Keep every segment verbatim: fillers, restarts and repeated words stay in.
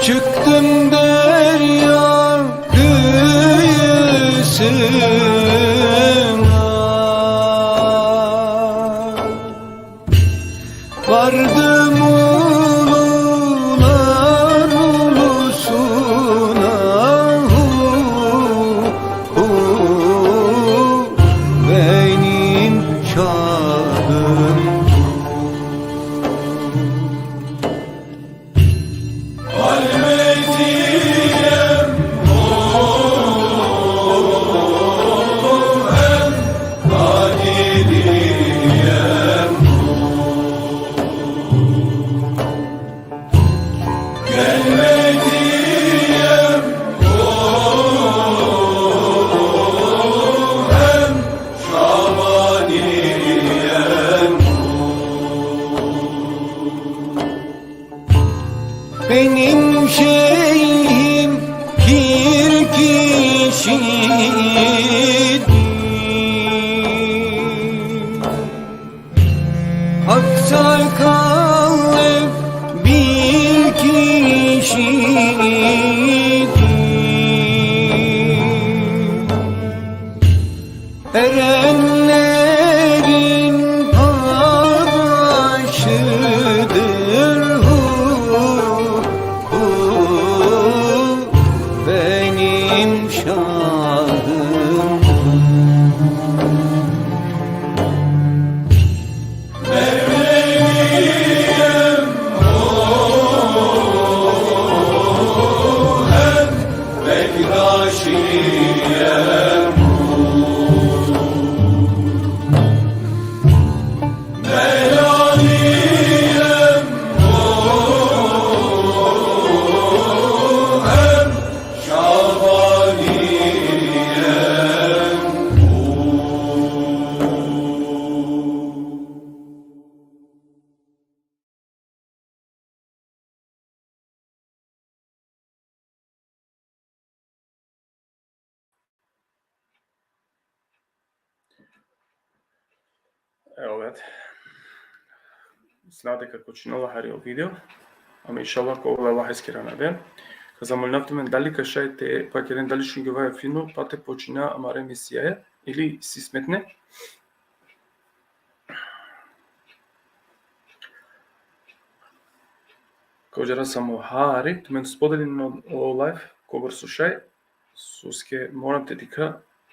Çıktım derya kıyısına, vardım ulular ulusuna. Hu, hu, benim şadım. Benim şeyhim bir kişidir. Aksakallı bir kişidir. Erenlerin paşıdır. Hu, hu, benim şadım. Evo ga. Mislim da ka počinela hari o video. Ama inšallah, ko Allaheskere namen. Ka zamolinav tumen dali ka šaj te, pa keren dali šungjovava fino, pa te počina amare emisijaja, ili si smetne? Ka džana samo hari, tumen spodelin o, o live, kobor so šaj, soske moram te dikha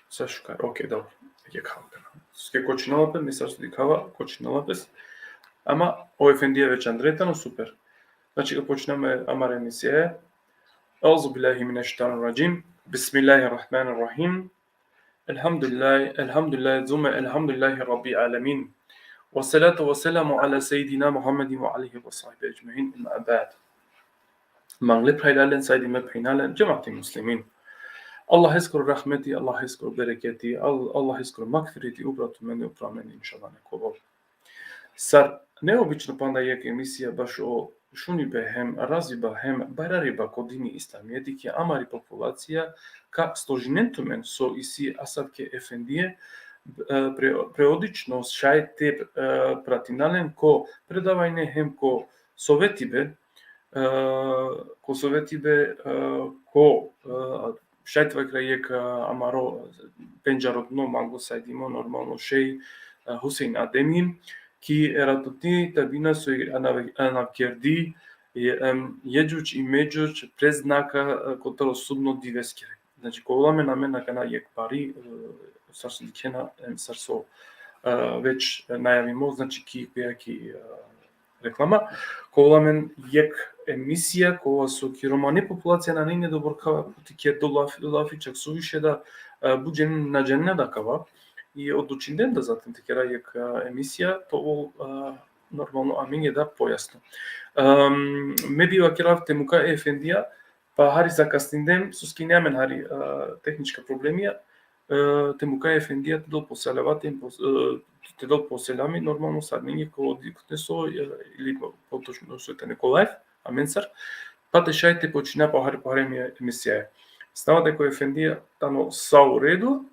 sa šukar. Okej, dobro. Jekh hal. Soske kočinela pe, me sar so dikhava, kočinela pe. Ama o efendija već andre tano, super. Znači, ka počiname amare emisijaja. Euzu billahi mineššejtanir radžim. Bismillahir rahmanir rahim. Elhamdulillahi, elhamdulillahi, zumme elhamdulillahi rabbil alemin. Ve salatu ve selamu ala sejjidina Muhammedin ve alihi ve sahbihi ecmain, emma ba'd. Mangle phralalen, sajdime phenjalen, džemati muslimin. Allaheskoro rahmeti, Allaheskoro bereketi, Al-, Allaheskoro magfireti upro tumende, upro amende, inšallah, neka ovel. Sar neobično panda jekh emisija bašo šunibe hem raziba hem bajrariba ko dini islamijeti ki amari populacija, ka složinen tumen so isi asavke efendije, e, pre-, periodično šaj te, e, pratina len ko predavanje hem ko sovetibe, e, ko sovetibe, e, ko, e, šaj te vakera jekh, e, amaro pendžarutno, manglo sajdimo, normalno, šejh, e, Husein Ademi, ki eratutni tabina so i anav-, anavkerdi, e, em, Jedžudž i Medžudž preznaka, e, kotaro sudno diveskere. Znači, ka ovel amen, amen akana jekh bari, e, sar so dikhena, em, sar so, e, već najavimo, znači, ki, ki, ki, e, reklama, ka ovel amen jekh emisija, kova so ki romani populacija nane doborka puti kerdo laf-, lafi, čak suviše da, e, but džene na džanena da kava, i odlučinđum da zatim te kera jekh, e, emisija, te ovel, e, normalno amenge da pojasno. Em, me bi vakerav te muka e efendija, pa hari zakasnindem, soske ine amen hari, e, tehnička problemija, e, te muka e efendija te del po salavati, po, e, te del po selami, normalno, sarinenge ko dikhutne so, e, ili po, potočno so tane ko live, amensar, pa te šaj te počina po hari, po hari mi emisija. Snava deka o efendija tano sa u redu,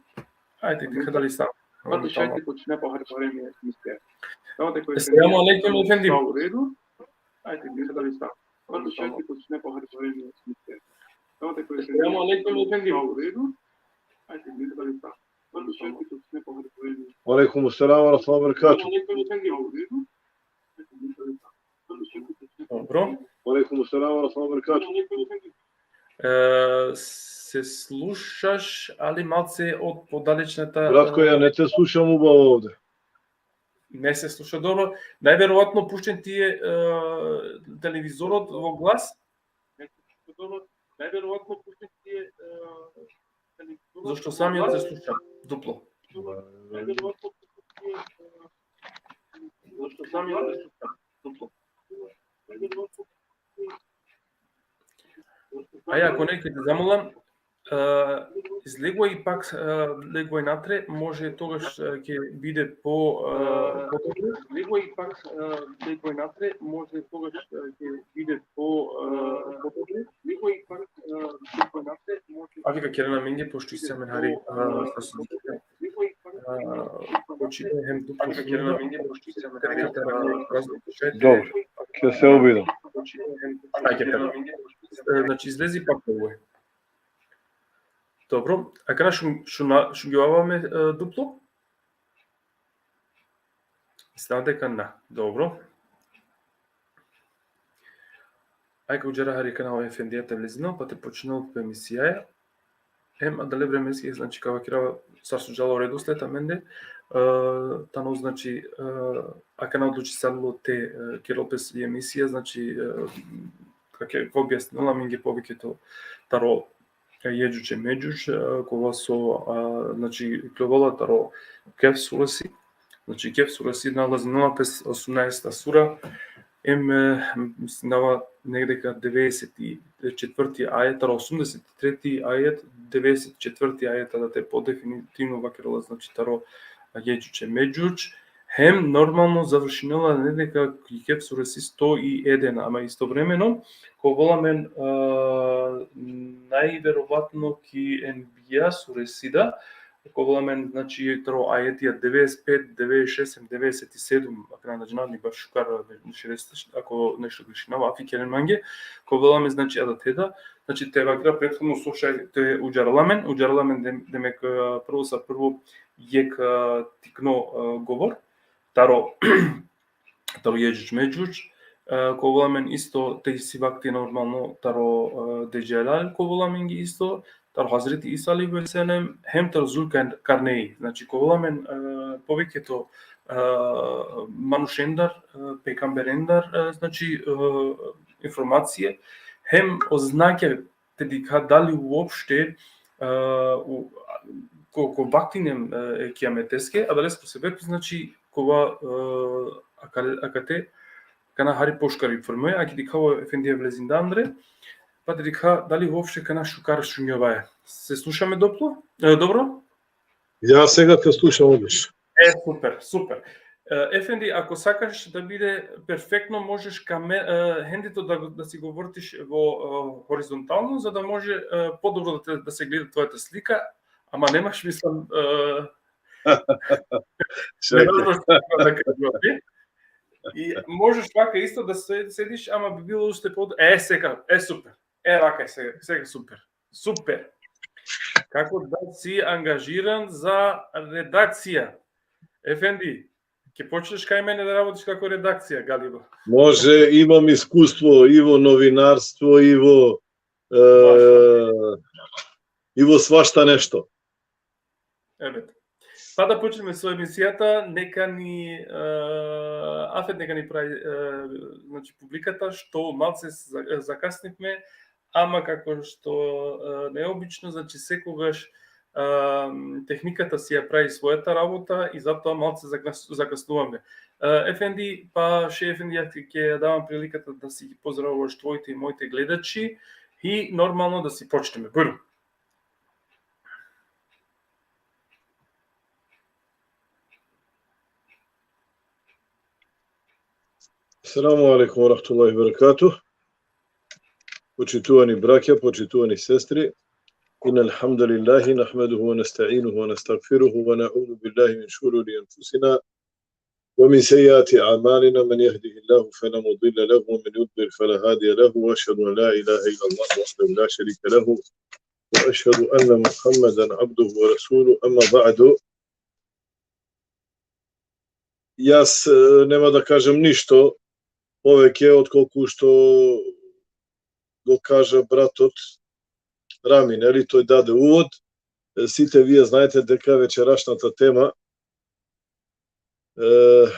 ajde, dikha dali sa. Pa te šaj te počina po hari, po hari mi emisija. Snava deka o efendija. Esselamu alejkum, efendi. Sa u redu, ajde, dikha dali sa. Esselamu alejkum, efendi. Ve alejkum selam ve rahmetullah ve berekatuhu. Dobro. Ve alejkum selam ve rahmetullah ve berekatuhu. E, se slušaš, ali malce od podalečnata. Bratko, ja ne te slušam ubavo ovde. Не се слуша добро. Најверојатно пуштен ти е, е, телевизорот во глас. Не се слуша добро. Најверојатно пуштен ти е, е, телевизорот. Зашто самиот се слуша дупло. Зашто самиот се слуша дупло. Ај, ако некој те замолам, е, излегувај и пак, е, легувај натре, може тогаш, е, ќе биде по, е, подобро. Излегувај и пак, е, легувај натре, може тогаш, е, ќе биде по, е, подобро. Излегувај и пак, е, легувај натре, може. А вика, керен аменге, пошто иси амен хари, е, сасудика. Е, почита хем дупло. Добро, ќе се обидам. Ајде, е, значи, излези пак овој. Добро. А кога шу, шу на, шу ги оваме, е, дупло? Мислам дека на. Добро. Ајка уџера хари кога на ова ефендијата влезинал, па те починал по емисија. Ем, а дале временски, значи, кава кирава сар су джала реду след аменде, е, тано, значи, е, а кога на одлучи сарло те, е, кирол пес емисија, значи, е, како ќе објаснила, аменге повеќето таро, е, Јеџуџ е Меџуџ, е, кога со, а, значи, кловала таро Кеф сурес, значи, Кеф сурес налази нула пет осумнаеста сура, ем, е, мислам, дава негде ка деветдесет и четврти ајет, таро осумдесет и трети ајет, деветдесет и четврти ајет, да те подефинитивно вакерала, значи, таро Јеџуџ е Меџуџ, хем нормално завршинела негде ка Кеф сурес сто и еден, ама истовремено, кога волам мен, а, најверојатно ки Енбија сурес да, кога волам мен, значи, таро ајетија деветдесет и пет, деветдесет и шест, деветдесет и седум, ако на, значи, баш шукар, шеесет, ако нешто грешинава, афи керен манге, кога волам мен, значи, адатеда, значи, те вакра претходно слушај, те уџарала мен, уџарала мен дем-, демек, а, прво са прво јек, а, тикно, а, говор, таро, таро Јеџуџ Меџуџ, а, кога волам мен исто, те иси вакти нормално таро, а, Деџалал, кога волам мен ги исто, таро Хазрети Иса алейхи ва селем, хем таро Зулкарнеи. Значи, кога волам мен, а, повеќето, а, манушендар, а, пекамберендар, а, значи, а, информација, хем ознаке те дика дали уопште, а, у, а, ко, ко вактинем, а, е кијаметеске, а дале ско себепи, значи, кога, а, ака-, акате, кана хари пошкар информуе, а ки дика во ефендија влезин дандре, па те дика дали уопште кана шукар шунјоваја. Се слушаме допло? Е, добро? Ја сега те слушам одлично. Е, супер, супер. Е, Ефенди, ако сакаш да биде перфектно, можеш каме-, е, хендито да, да си го вртиш во, е, хоризонтално, за да може, е, подобро да те, да се гледа твојата слика, ама немаш, мислам, е, Чекај. Невозможно да кажуваме. И можеш вака исто да се-, седиш, ама би било уште под-, е, сега, е, супер. Е, вака е сега, сега супер. Супер. Како да си ангажиран за редакција? Ефенди, ќе почнеш кај мене да работиш како редакција, галиба? Може, имам искуство и во новинарство, и во, е, Баш така. И во свашта нешто. Еве. Па да почнеме со емисијата, нека ни, е, Афет нека ни прави, е, значи, публиката, што малце за-, закаснивме, ама како што, е, необично, значи, секогаш, е, техниката си ја прави својата работа и затоа малце закас-, закаснуваме. Е, Ефенди, па ше Ефенди, ја ќе, ќе ја давам приликата да си ги поздравуваш твоите и моите гледачи и нормално да си почнеме. Бујрум. السلام عليكم ورحمة الله وبركاته. Почитувани браќа, почитувани сестри, إن الحمد لله نحمده ونستعينه ونستغفره ونعوذ بالله من شرور أنفسنا ومن سيئات أعمالنا، من يهده الله فلا مضل له، ومن يضلل فلا هادي له، وأشهد أن لا إله إلا الله وحده لا شريك له، وأشهد أن محمدا عبده ورسوله. أما بعد, јас, е, нема да кажам ништо повеќе отколку што го кажа братот Рами, нели, тој даде увод. Е, сите вие знаете дека вечерашната тема, е,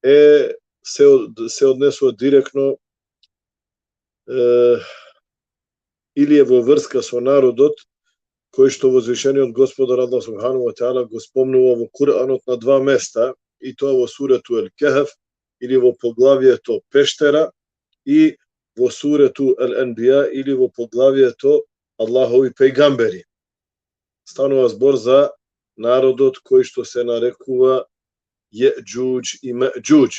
е, се од-, се однесува директно, е, или е во врска со народот кој што Возвишениот Господар Аллах субханаху ва таала го спомнува во Куранот на два места, и тоа во сурету Ел Кехф или во поглавјето Пештера и во сурету Ел Енбија или во поглавјето Аллахови пејгамбери. Станува збор за народот кој што се нарекува Јеџуџ и Меџуџ.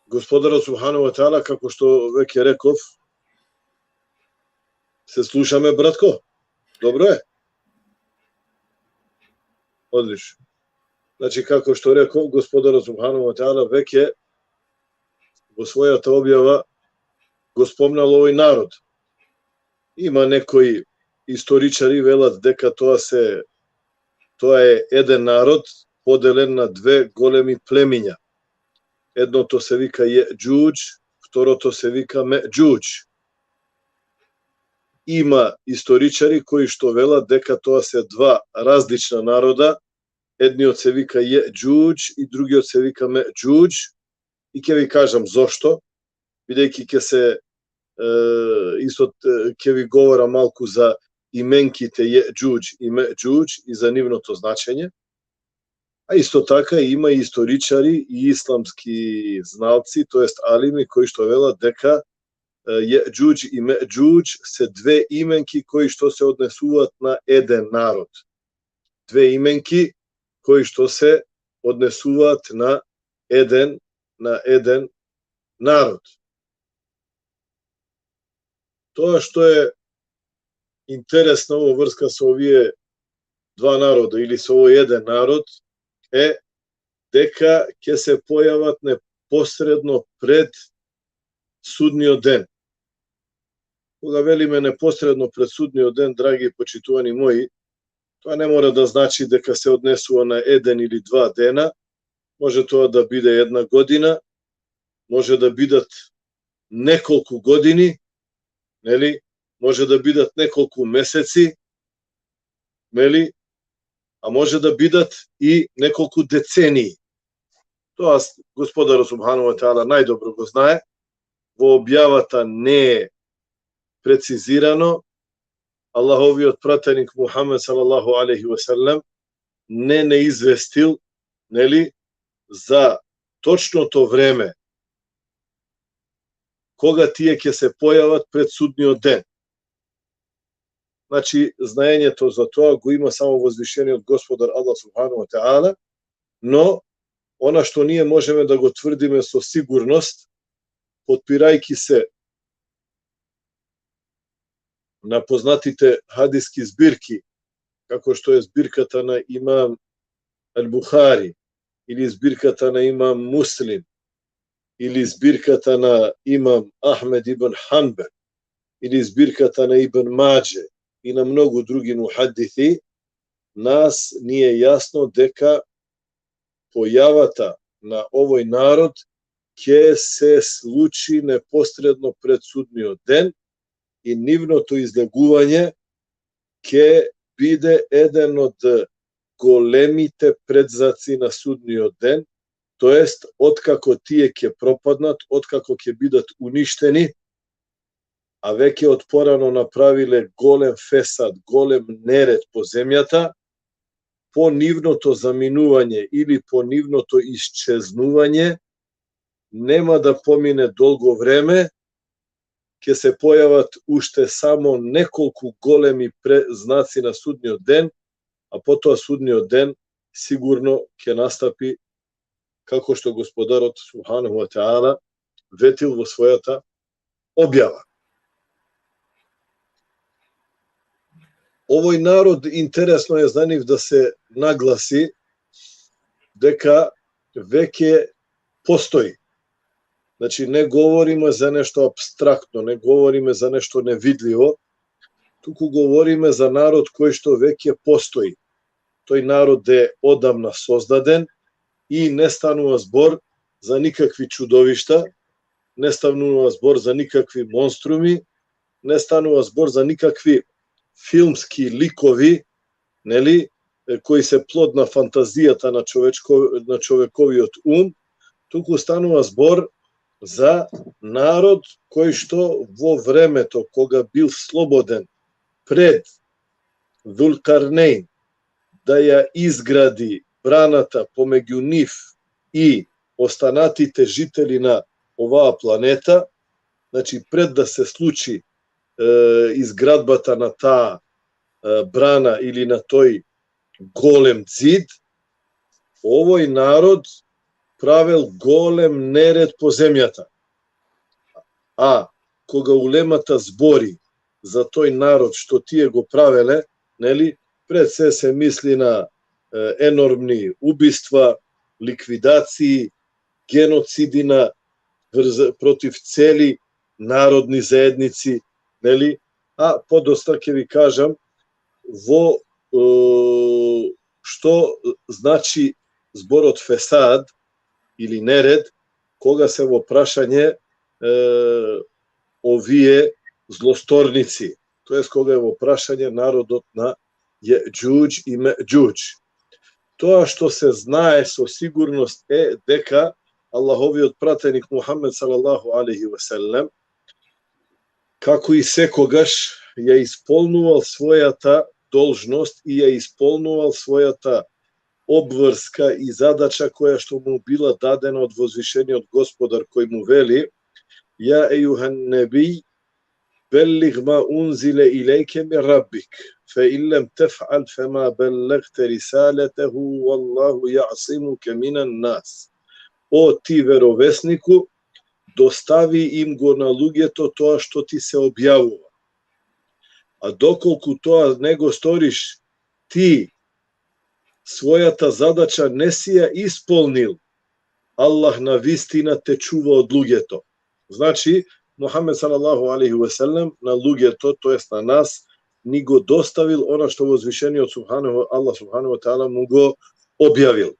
Господарот субханаху ва таала, како што веќе реков, се слушаме, братко? Добро е? Одлично. Значи, како што реков, Господарот субханаху ва таала веќе во својата објава го спомнал овој народ. Има некои историчари велат дека тоа се, тоа е еден народ поделен на две големи племиња. Едното се вика Јеџуџ, второто се вика Меџуџ. Има историчари кои што велат дека тоа се два различна народа, едниот се вика Јеџуџ и другиот се вика Меџуџ. И ќе ви кажам зошто, бидејќи ќе се, е, исто, е, ќе ви говорам малку за именките Јеџуџ и Меџуџ и за нивното значење. А исто така има и историчари и исламски зналци, тоест алими, кои што велат дека, е, Јеџуџ и Меџуџ се две именки кои што се однесуваат на еден народ. Две именки кои што се однесуваат на еден, на еден народ. Тоа што е интересно во врска со овие два народа или со овој еден народ е дека ќе се појават непосредно пред судниот ден. Кога велиме непосредно пред судниот ден, драги почитувани мои, тоа не мора да значи дека се однесува на еден или два дена, може тоа да биде една година, може да бидат неколку години, нели, може да бидат неколку месеци, нели, а може да бидат и неколку децении. Тоа с-, Господарот субханаху ва таала најдобро го знае, во објавата не е прецизирано, Аллаховиот пратеник Мухамед салаллаху алејхи ве селем не, не известил, нели, за точното време кога тие ќе се појават пред судниот ден. Значи, знаењето за тоа го има само Возвишениот Господар Аллах субханаху ва таала, но она што ние можеме да го тврдиме со сигурност, потпирајќи се на познатите хадиски збирки, како што е збирката на имам Ал-Бухари, или збирката на имам Муслим, или збирката на имам Ахмед ибн Ханбел, или збирката на Ибн Маџе и на многу други мухаддиси, нас ни е јасно дека појавата на овој народ ќе се случи непосредно пред судниот ден и нивното излегување ќе биде еден од големите предзнаци на судниот ден, тоест откако тие ќе пропаднат, откако ќе бидат уништени, а веќе од порано направиле голем фесад, голем неред по земјата, по нивното заминување или по нивното исчезнување нема да помине долго време, ќе се појават уште само неколку големи пре-, знаци на судниот ден, а потоа судниот ден сигурно ќе настапи како што Господарот субханаху ва таала ветил во својата објава. овој народ, интересно е за нив да се нагласи дека веќе постои. Значи, не говориме за нешто абстрактно, не говориме за нешто невидливо, туку говориме за народ кој што веќе постои. Тој народ е одамна создаден и не станува збор за никакви чудовишта, не станува збор за никакви монструми, не станува збор за никакви филмски ликови, нели, е, кои се плод на фантазијата на човечко-, на човековиот ум, туку станува збор за народ кој што во времето кога бил слободен пред Зулкарнејн да ја изгради браната помеѓу нив и останатите жители на оваа планета, значи, пред да се случи, е, изградбата на таа, е, брана или на тој голем ѕид, овој народ правел голем неред по земјата. А кога улемата збори за тој народ што тие го правеле, нели, пред се се мисли на, е, енормни убиства, ликвидации, геноциди на врз-, против цели народни заедници, нели? А подоста ќе ви кажам во, е, што значи зборот фесад или неред, кога се во прашање, е, овие злосторници, тоест кога е во прашање народот на Јеџуџ и Меџуџ. Тоа што се знае со сигурност е дека Аллаховиот пратеник Мухаммед салаллаху алейхи ве селем, како и секогаш, ја исполнувал својата должност и ја исполнувал својата обврска и задача која што му била дадена од возвишениот Господар, кој му вели: "Ја ејухен небиј, беллиг ма унзиле илејке мин раббик, фе ин лем теф'ал фе ма беллегте рисалетеху, валлаху ја'симуке минен нас". О ти веровеснику, достави им го на луѓето тоа што ти се објавува. А доколку тоа не го сториш, ти својата задача не си ја исполнил, Аллах на вистина те чува од луѓето. Значи, Мухаммед салаллаху алейхи ве селем на луѓето, тоест на нас, ни го доставил она што возвишениот субханаху, Аллах субханаху ве таала му го објавил.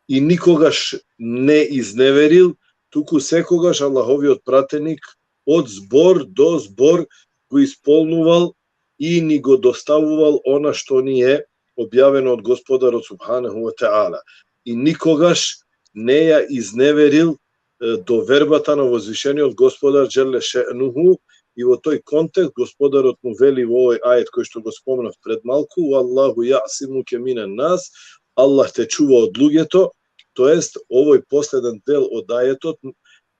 И никогаш не изневерил, туку секогаш Аллаховиот пратеник од збор до збор го исполнувал и ни го доставувал она што ни е објавено од Господарот субханаху ве таала. И никогаш не ја изневерил, е, довербата на возвишениот Господар џеле ше'нуху, и во тој контекст Господарот му вели во овој ајет кој што го спомнав пред малку: "Валлаху ја'симуке минен нас", Аллах те чува од луѓето, тоест овој последен дел од ајетот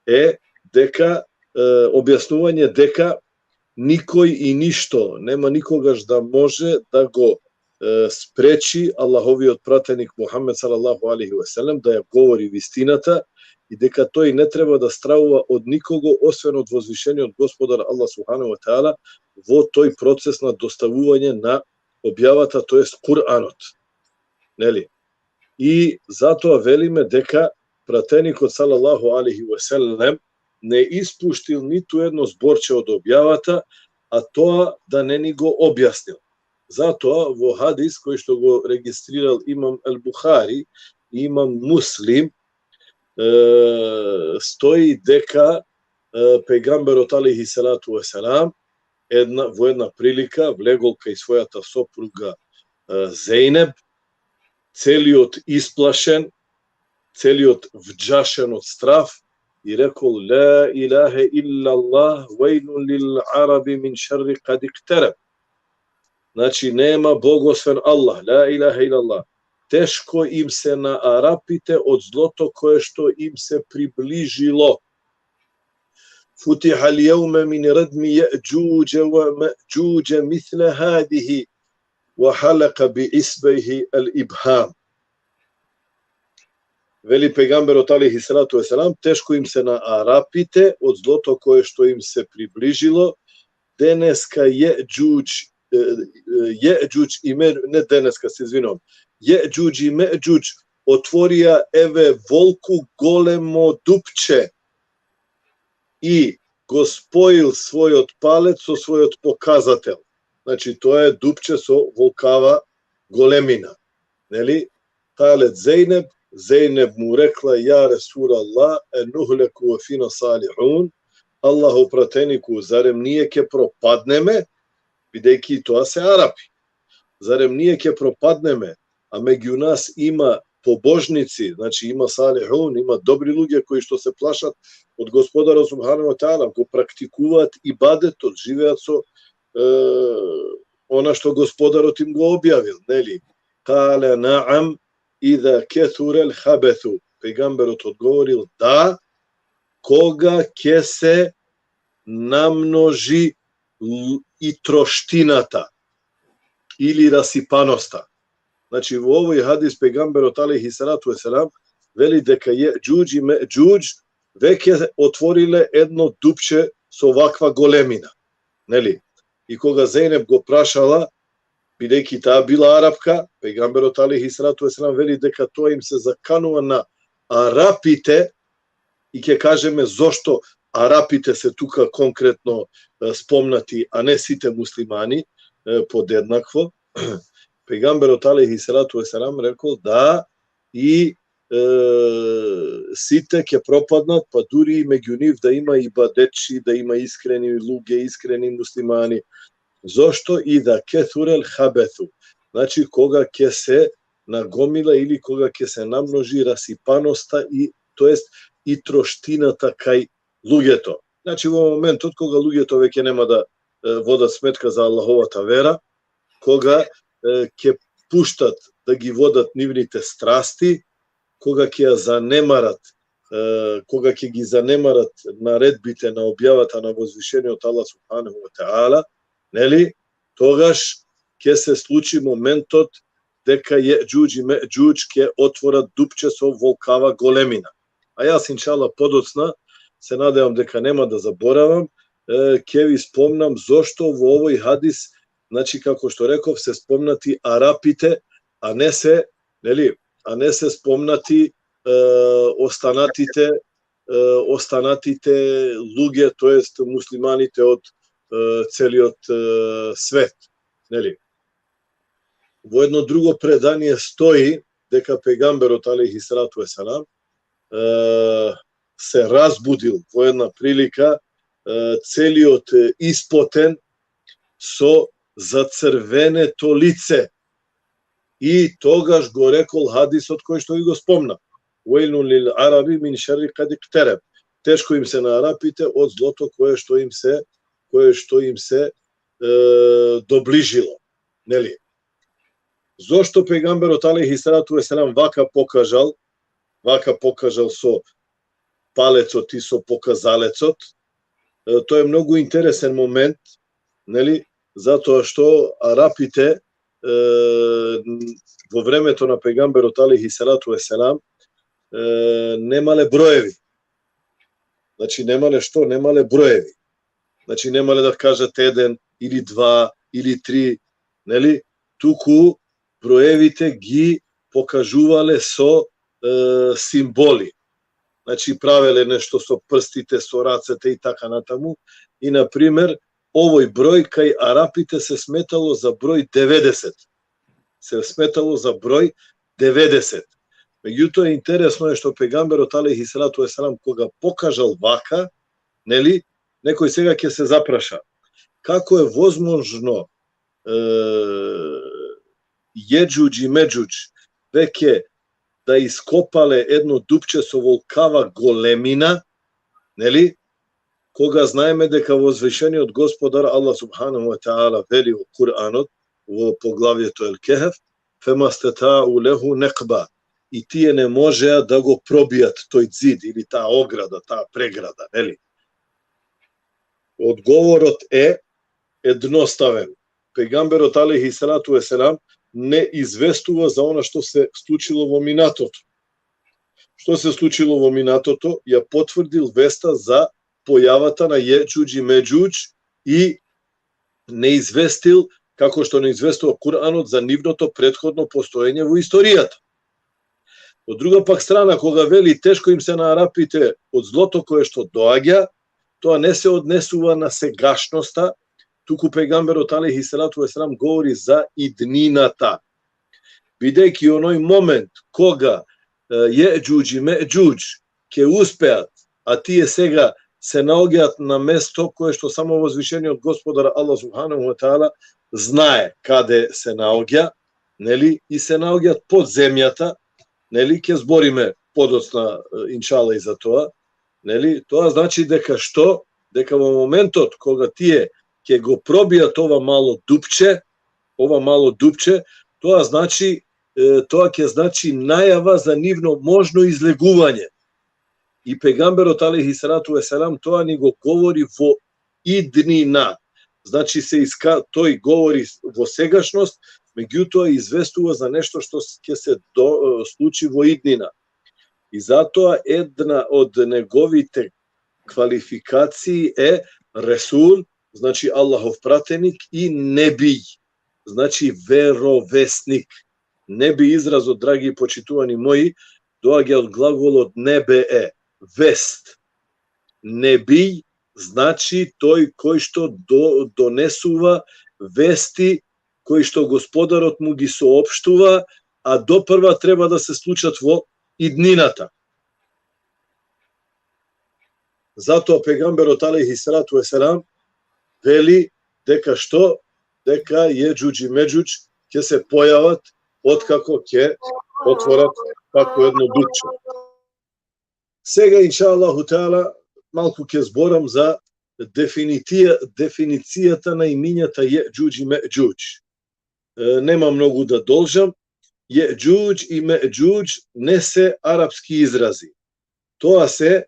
е дека, е, објаснување дека никој и ништо нема никогаш да може да го, е, спречи Аллаховиот пратеник Мухаммед салаллаху алейхи ве селем да ја говори вистината и дека тој не треба да стравува од никого освен од возвишениот Господар Аллах субханаху ве таала во тој процес на доставување на објавата, тоест Куранот. Нели? И затоа велиме дека пратеникот салаллаху алейхи ве селем не испуштил ниту едно зборче од објавата, а тоа да не ни го објаснил. Затоа во хадис кој што го регистрирал имам Ал Бухари и имам Муслим, е, стои дека, е, пејгамберот алейхи салату ве селам една, во една прилика влегол кај својата сопруга, е, Зејнеб, целиот исплашен, целиот вџашен од страв, и рекол: "Ла илахе иллаллах, вејлун лил араби мин шерри кад иктереб". Значи, нема Бог освен Аллах, ла илахе иллаллах. Тешко им се на Арапите од злото кое што им се приближило. "Футиха ал-јевме мин редми Је'џуџе ва Ме'џуџе мисле хадихи", ва халека би исбејхи ал-ибхам. Вели пејгамберот алейхи салату ве селам: "Тешко им се на Арапите од злото кое што им се приближило. Денеска Је'џуџ е, е, Јеџуџ и Ме-, не денеска, се извинувам, Јеџуџ и Меџуџ отворија еве волку големо дупче и го споил својот палец со својот показател. Значи, тоа е дупче со волкава големина. Нели? Калет Зејнеб, Зејнеб му рекла: "Ја Ресулаллах, е нухлеку фина салихун, Аллахо пратенику, зарем ние ќе пропаднеме, бидејќи тоа се Арапи? Зарем ние ќе пропаднеме, а меѓу нас има побожници, значи има салихун, има добри луѓе кои што се плашат од Господарот субханаху ва таала, го практикуваат ибадетот, живеат со, е, она што Господарот им го објавил", нели? Кале: "Наам, иза кесурел хабесу". Пејгамберот одговорил: "Да, кога ќе се намножи л-, и троштината или расипаноста". Значи, во овој хадис пејгамберот алейхи салату ве селам вели дека Јеџуџ и Меџуџ веќе отвориле едно дупче со ваква големина. Нели? И кога Зејнеб го прашала, бидејќи таа била арапка, пејгамберот алейхи салату ве селам вели дека тоа им се заканува на арапите, и ќе кажеме зошто арапите се тука конкретно, е, спомнати, а не сите муслимани, е, подеднакво. Пејгамберот алейхи салату ве селам рекол да и, е, сите ќе пропаднат, па дури и меѓу нив да има ибадетчи, да има искрени луѓе, искрени муслимани. Зошто? Иза кесурел хабесу. Значи, кога ќе се нагомила или кога ќе се намножи расипаноста и, тоест, и троштината кај луѓето. Значи, во моментот кога луѓето веќе нема да, е, водат сметка за Аллаховата вера, кога, е, ќе пуштат да ги водат нивните страсти, кога ќе ја занемарат, е, кога ќе ги занемарат наредбите на објавата на возвишениот Аллах субханаху ва таала, нели? Тогаш ќе се случи моментот дека Јеџуџ и Меџуџ ќе отворат дупче со волкава големина. А јас, иншала, подоцна, се надевам дека нема да заборавам, е, ќе ви спомнам зошто во овој хадис, значи, како што реков, се спомнати арапите, а не се, нели, а не се спомнати, е, останатите, е, останатите луѓе, тоест муслиманите од, е, целиот, е, свет, нели? Во едно друго предание стои дека пејгамберот алейхи салату ве селам, е, се разбудил во една прилика, е, целиот, е, испотен, со зацрвенето лице. И тогаш го рекол хадисот кој што ви го спомна: "Вејлун лил араби мин шерри кад иктереб". Тешко им се на арапите од злото кое што им се, кое што им се, е, доближило. Нели? Зошто пејгамберот алейхи салату ве селам вака покажал, вака покажал со палецот и со показалецот? Е, тоа е многу интересен момент, нели? Затоа што арапите, е, во времето на пејгамберот алейхи салату ве селам, е, немале броеви. Значи, немале што? Немале броеви. Значи, немале да кажат еден или два или три, нели? Туку броевите ги покажувале со, е, символи. Значи, правеле нешто со прстите, со рацете и така натаму. И, на пример, овој број кај арапите се сметало за број деветдесет. Се сметало за број деветдесет. Меѓутоа, интересно е што пејгамберот алейхи салату ве селам, кога покажал вака, нели, некој сега ќе се запраша: како е возможно, е, Јеџуџ и Меџуџ веќе да ископале едно дупче со волкава големина, нели? Кога знаеме дека возвишениот Господар Аллах субханаху ва таала вели во Куранот, во поглавјето Ел Кехф: "Фемастетау леху некба". И тие не можеа да го пробијат тој ѕид или таа ограда, таа преграда, нели? Одговорот е едноставен. Пејгамберот алейхи салату ве селам не известува за она што се случило во минатото. Што се случило во минатото, ја потврдил веста за појавата на Јеџуџ и Меџуџ и не известил како што не известува Куранот за нивното претходно постоење во историјата. Од друга пак страна, кога вели: „Тешко им се на Арапите од злото кое што доаѓа“, тоа не се однесува на сегашноста, туку пејгамберот алейхи салату веселам говори за иднината. Бидејќи оној момент кога, е, Јеџуџ и Меџуџ ќе успеат, а тие сега се наоѓаат на место кое што само возвишениот Господар Аллах субханаху ва таала знае каде се наоѓа, нели, и се наоѓаат под земјата, нели, ќе збориме подоцна, е, иншала, и за тоа, нели, тоа значи дека што? Дека во моментот кога тие ќе го пробијат ова мало дупче, ова мало дупче, тоа значи, е, тоа ќе значи најава за нивно можно излегување. И пејгамберот алейхи салату веселам тоа ни го говори во иднина. Значи, се иска-, тој говори во сегашност, меѓутоа известува за нешто што с-, ќе се до-, случи во иднина. И затоа една од неговите квалификации е Ресул, значи Аллахов пратеник, и Небиј, значи веровесник. Небиј изразот, драги и почитувани мои, доаѓа од глаголот небе е, вест. Небиј значи тој кој што до-, донесува вести, кои што Господарот му ги соопштува, а допрва треба да се случат во иднината. Затоа пејгамберот алейхи салату веселам вели дека што? Дека Јеџуџ и Меџуџ ќе се појават откако ќе отворат такво едно дупче. Сега, инша Аллаху таала, малку ќе зборам за дефиниција, дефиницијата на имињата Јеџуџ и Меџуџ. Е, нема многу да должам. Јеџуџ и Меџуџ не се арапски изрази. Тоа се, е,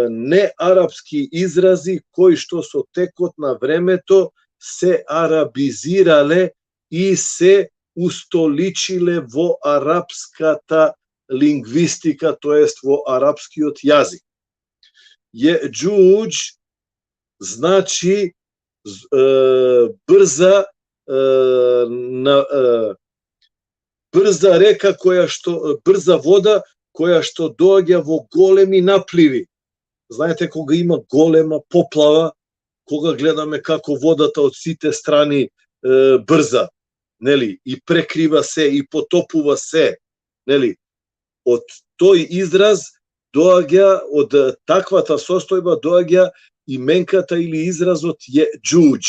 неарапски изрази кои што со текот на времето се арабизирале и се устоличиле во арапската лингвистика, тоест во арапскиот јазик. Јеџуџ значи з-, е, брза, е, на, е, брза река која што, брза вода која што доаѓа во големи напливи. Знаете, кога има голема поплава, кога гледаме како водата од сите страни, е, брза, нели, и прекрива се, и потопува се, нели, од тој израз доаѓа, од таквата состојба доаѓа именката или изразот Јеџуџ.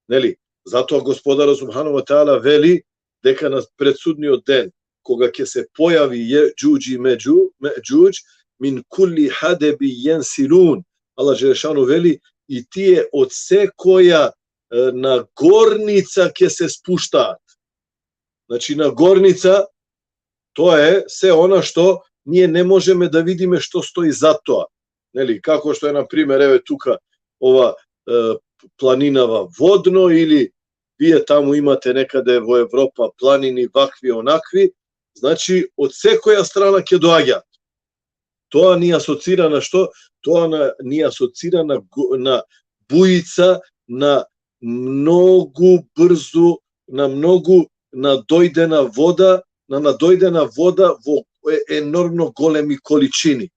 Нели? Затоа Господарот субхану ва таала вели дека на предсудниот ден, кога ќе се појави Јеџуџ и Меџу-, Меџуџ, мин кулли хадеби јенсилун. Аллах Желешану вели: „И тие од секоја, е, нагорница ќе се спуштаат.“ Значи, нагорница, тоа е се она што ние не можеме да видиме што стои зад тоа. Нели, како што е, на пример, еве тука, ова, е, планинава Водно, или вие таму имате некаде во Европа планини вакви, онакви, значи, од секоја страна ќе доаѓаат. Тоа ни асоцира на што? Тоа на, ни асоцира на го-, на буица, на многу брзу, на многу надојдена вода, на надојдена вода во е-, енормно големи количини.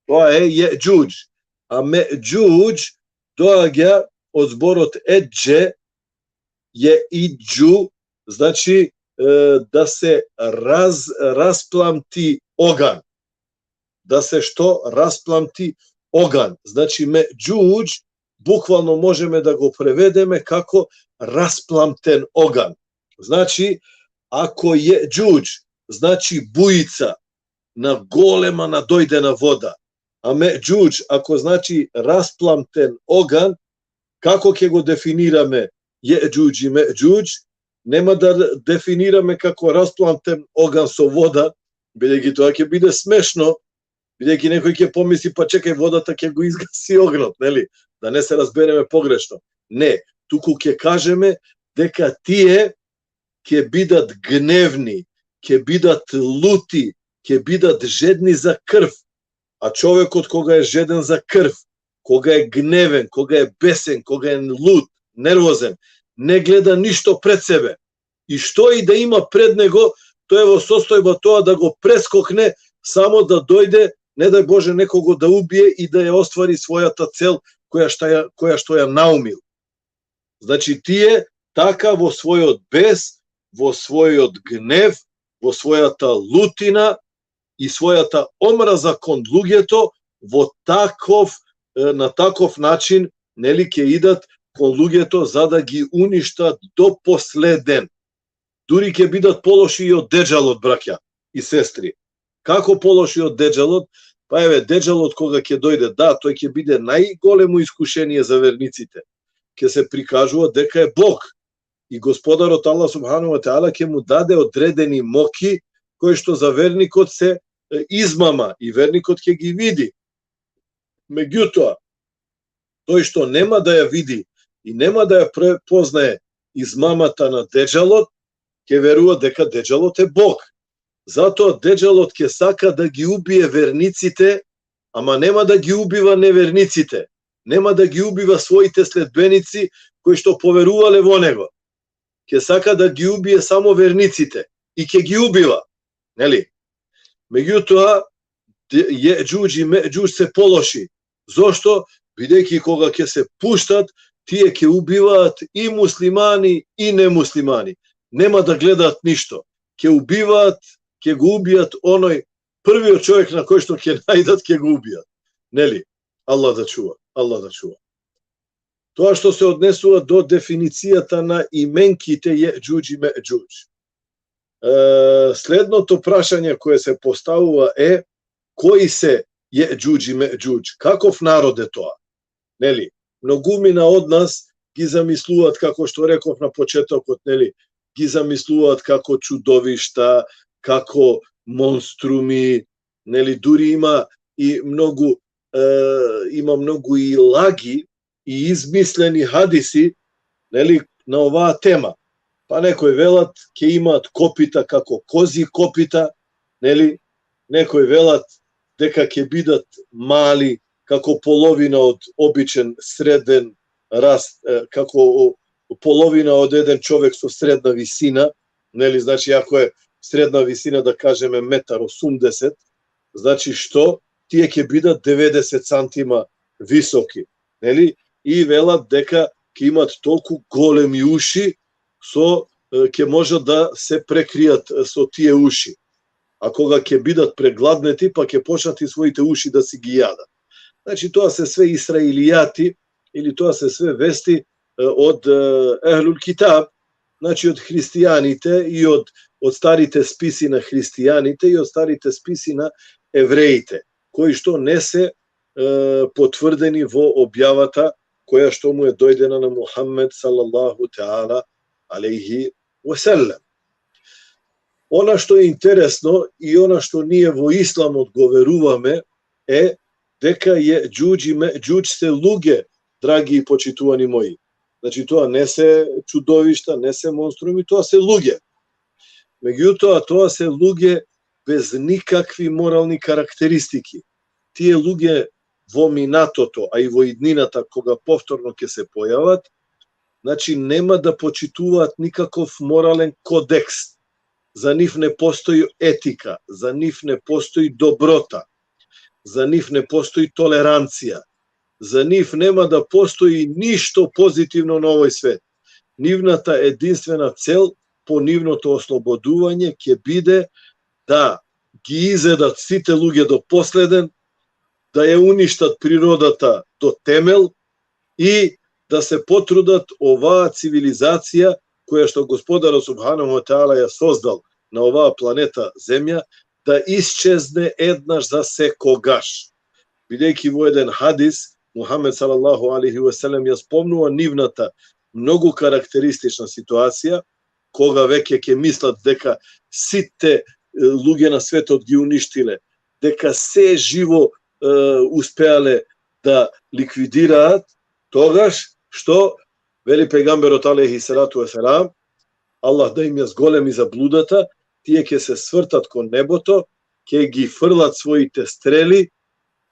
Тоа е Јеџуџ. А Меџуџ доаѓа од зборот еџе, Јеиџу, значи, е, да се раз-, распламти оган. Да се што? Распламти оган. Значи, Меџуџ буквално можеме да го преведеме како распламтен оган. Значи, ако Јеџуџ значи буица на голема надојдена вода, а Меџуџ, ако значи распламтен оган, како ќе го дефинираме Јеџуџ и Меџуџ? Нема да дефинираме како распламтен оган со вода, бидејќи тоа ќе биде смешно, бидејќи некој ќе помисли: „Па чекај, водата ќе го изгаси огнот“, нели? Да не се разбереме погрешно. Не, туку ќе кажеме дека тие ќе бидат гневни, ќе бидат лути, ќе бидат жедни за крв. А човекот, кога е жеден за крв, кога е гневен, кога е бесен, кога е лут, нервозен, не гледа ништо пред себе. И што и да има пред него, тој е во состојба тоа да го прескокне, само да дојде, не дај Боже, некого да убие и да ја оствари својата цел која што ја, која што ја наумил. Значи, тие така во својот бес, во својот гнев, во својата лутина и својата омраза кон луѓето, во таков, е, на таков начин, нели, ќе идат кон луѓето за да ги уништат до последен. Дури ќе бидат полоши и од Деџалот, браќа и сестри. Како полоши од Деџалот? Па еве, Деџалот кога ќе дојде, да, тој ќе биде најголемо искушение за верниците. Ќе се прикажува дека е Бог. И Господарот Аллах субхану ва таала ќе му даде одредени моки кои што за верникот се, е, измама и верникот ќе ги види. Меѓутоа, тој што нема да ја види и нема да ја препознае измамата на Деџалот, ќе верува дека Деџалот е Бог. Затоа Деџалот ќе сака да ги убие верниците, ама нема да ги убива неверниците, нема да ги убива своите следбеници кои што поверувале во него. Ќе сака да ги убие само верниците и ќе ги убива, нели? Меѓутоа, Де-, Јеџуџ и Меџуџ се полоши. Зошто? Бидејќи кога ќе се пуштат, тие ќе убиваат и муслимани и немуслимани. Нема да гледаат ништо. Ќе убиваат, ќе го убијат оној првиот човек на кој што ќе најдат, ќе го убијат. Нели? Аллах да чува, Аллах да чува. Тоа што се однесува до дефиницијата на именките Јеџуџ и Меџуџ. Е, следното прашање кое се поставува е: кои се Јеџуџ и Меџуџ? Каков народ е тоа? Нели? Многумина од нас ги замислуваат, како што реков на почетокот, нели, ги замислуваат како чудовишта, како монструми, нели, дури има и многу, е, има многу и лаги и измислени хадиси, нели, на оваа тема. Па некои велат ќе имаат копита како кози копита, нели, некои велат дека ќе бидат мали, како половина од обичен среден раст, е, како о-, половина од еден човек со средна висина, нели, значи, ако е средна висина, да кажеме, метар осумдесет, значи што? Тие ќе бидат деветдесет сантима високи, нели? И велат дека ќе имат толку големи уши, со, е, ќе можат да се прекријат, е, со тие уши. А кога ќе бидат прегладнети, па ќе почнат и своите уши да си ги јадат. Значи, тоа се све исраилијати, или тоа се све вести, е, од, е, Ехлул Китаб, значи, од христијаните и од, од старите списи на христијаните и од старите списи на евреите, кои што не се, е, потврдени во објавата која што му е дојдена на Мухаммед салаллаху таала алейхи ва селем. Она што е интересно и она што ние во исламот го веруваме е дека Јеџуџ и Меџуџ се луѓе, драги и почитувани мои. Значи, тоа не се чудовишта, не се монструми, тоа се луѓе. Меѓутоа, тоа се луѓе без никакви морални карактеристики. Тие луѓе во минатото, а и во иднината, кога повторно ќе се појават, значи, нема да почитуваат никаков морален кодекс. За нив не постои етика, за нив не постои доброта, за нив не постои толеранција, за нив нема да постои ништо позитивно на овој свет. Нивната единствена цел по нивното ослободување ќе биде да ги изедат сите луѓе до последен, да ја уништат природата до темел и да се потрудат оваа цивилизација која што Господарот субханаху ва таала ја создал на оваа планета Земја, да исчезне еднаш за секогаш. Бидејќи во еден хадис Мухаммед салаллаху алейхи ва селем ја спомнува нивната многу карактеристична ситуација, кога веќе ќе мислат дека сите, е, луѓе на светот ги уништиле, дека се живо, е, успеале да ликвидираат, тогаш што вели пејгамберот алейхи салату ве селам, Аллах да им ја зголеми заблудата, тие ќе се свртат кон небото, ќе ги фрлат своите стрели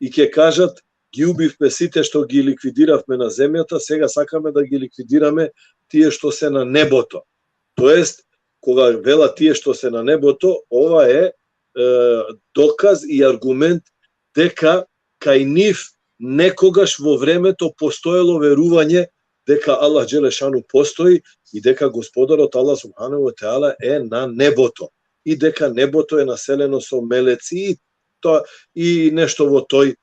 и ќе кажат: ги убивме сите што ги ликвидиравме на земјата, сега сакаме да ги ликвидираме тие што се на небото. Тоест, кога вела тие што се на небото, ова е, е, доказ и аргумент дека кај нив некогаш во времето постоело верување дека Аллах Джелешану постои и дека Господарот Аллах Субханаху ва Теала е на небото и дека небото е населено со мелеци и тоа и нешто во тој, е,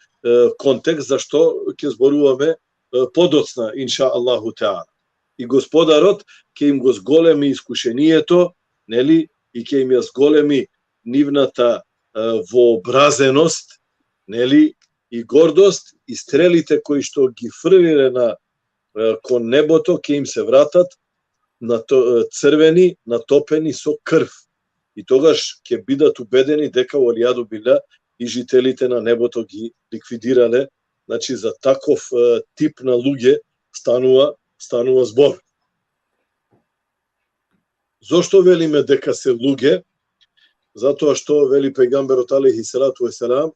контекст, за што ќе зборуваме, е, подоцна, инша Аллаху Теала. И Господарот ќе им го зголеми искушението, нели, и ќе им ја зголеми нивната, е, вообразеност, нели, и гордост, и стрелите кои што ги фрлиле на, е, кон небото, ќе им се вратат на то, е, црвени, натопени со крв. И тогаш ќе бидат убедени дека, валијаду билла, и жителите на небото ги ликвидирале. Значи, за таков, е, тип на луѓе станува, станува збор. Зошто велиме дека се луѓе? Затоа што, вели пејгамберот алейхи салату веселам,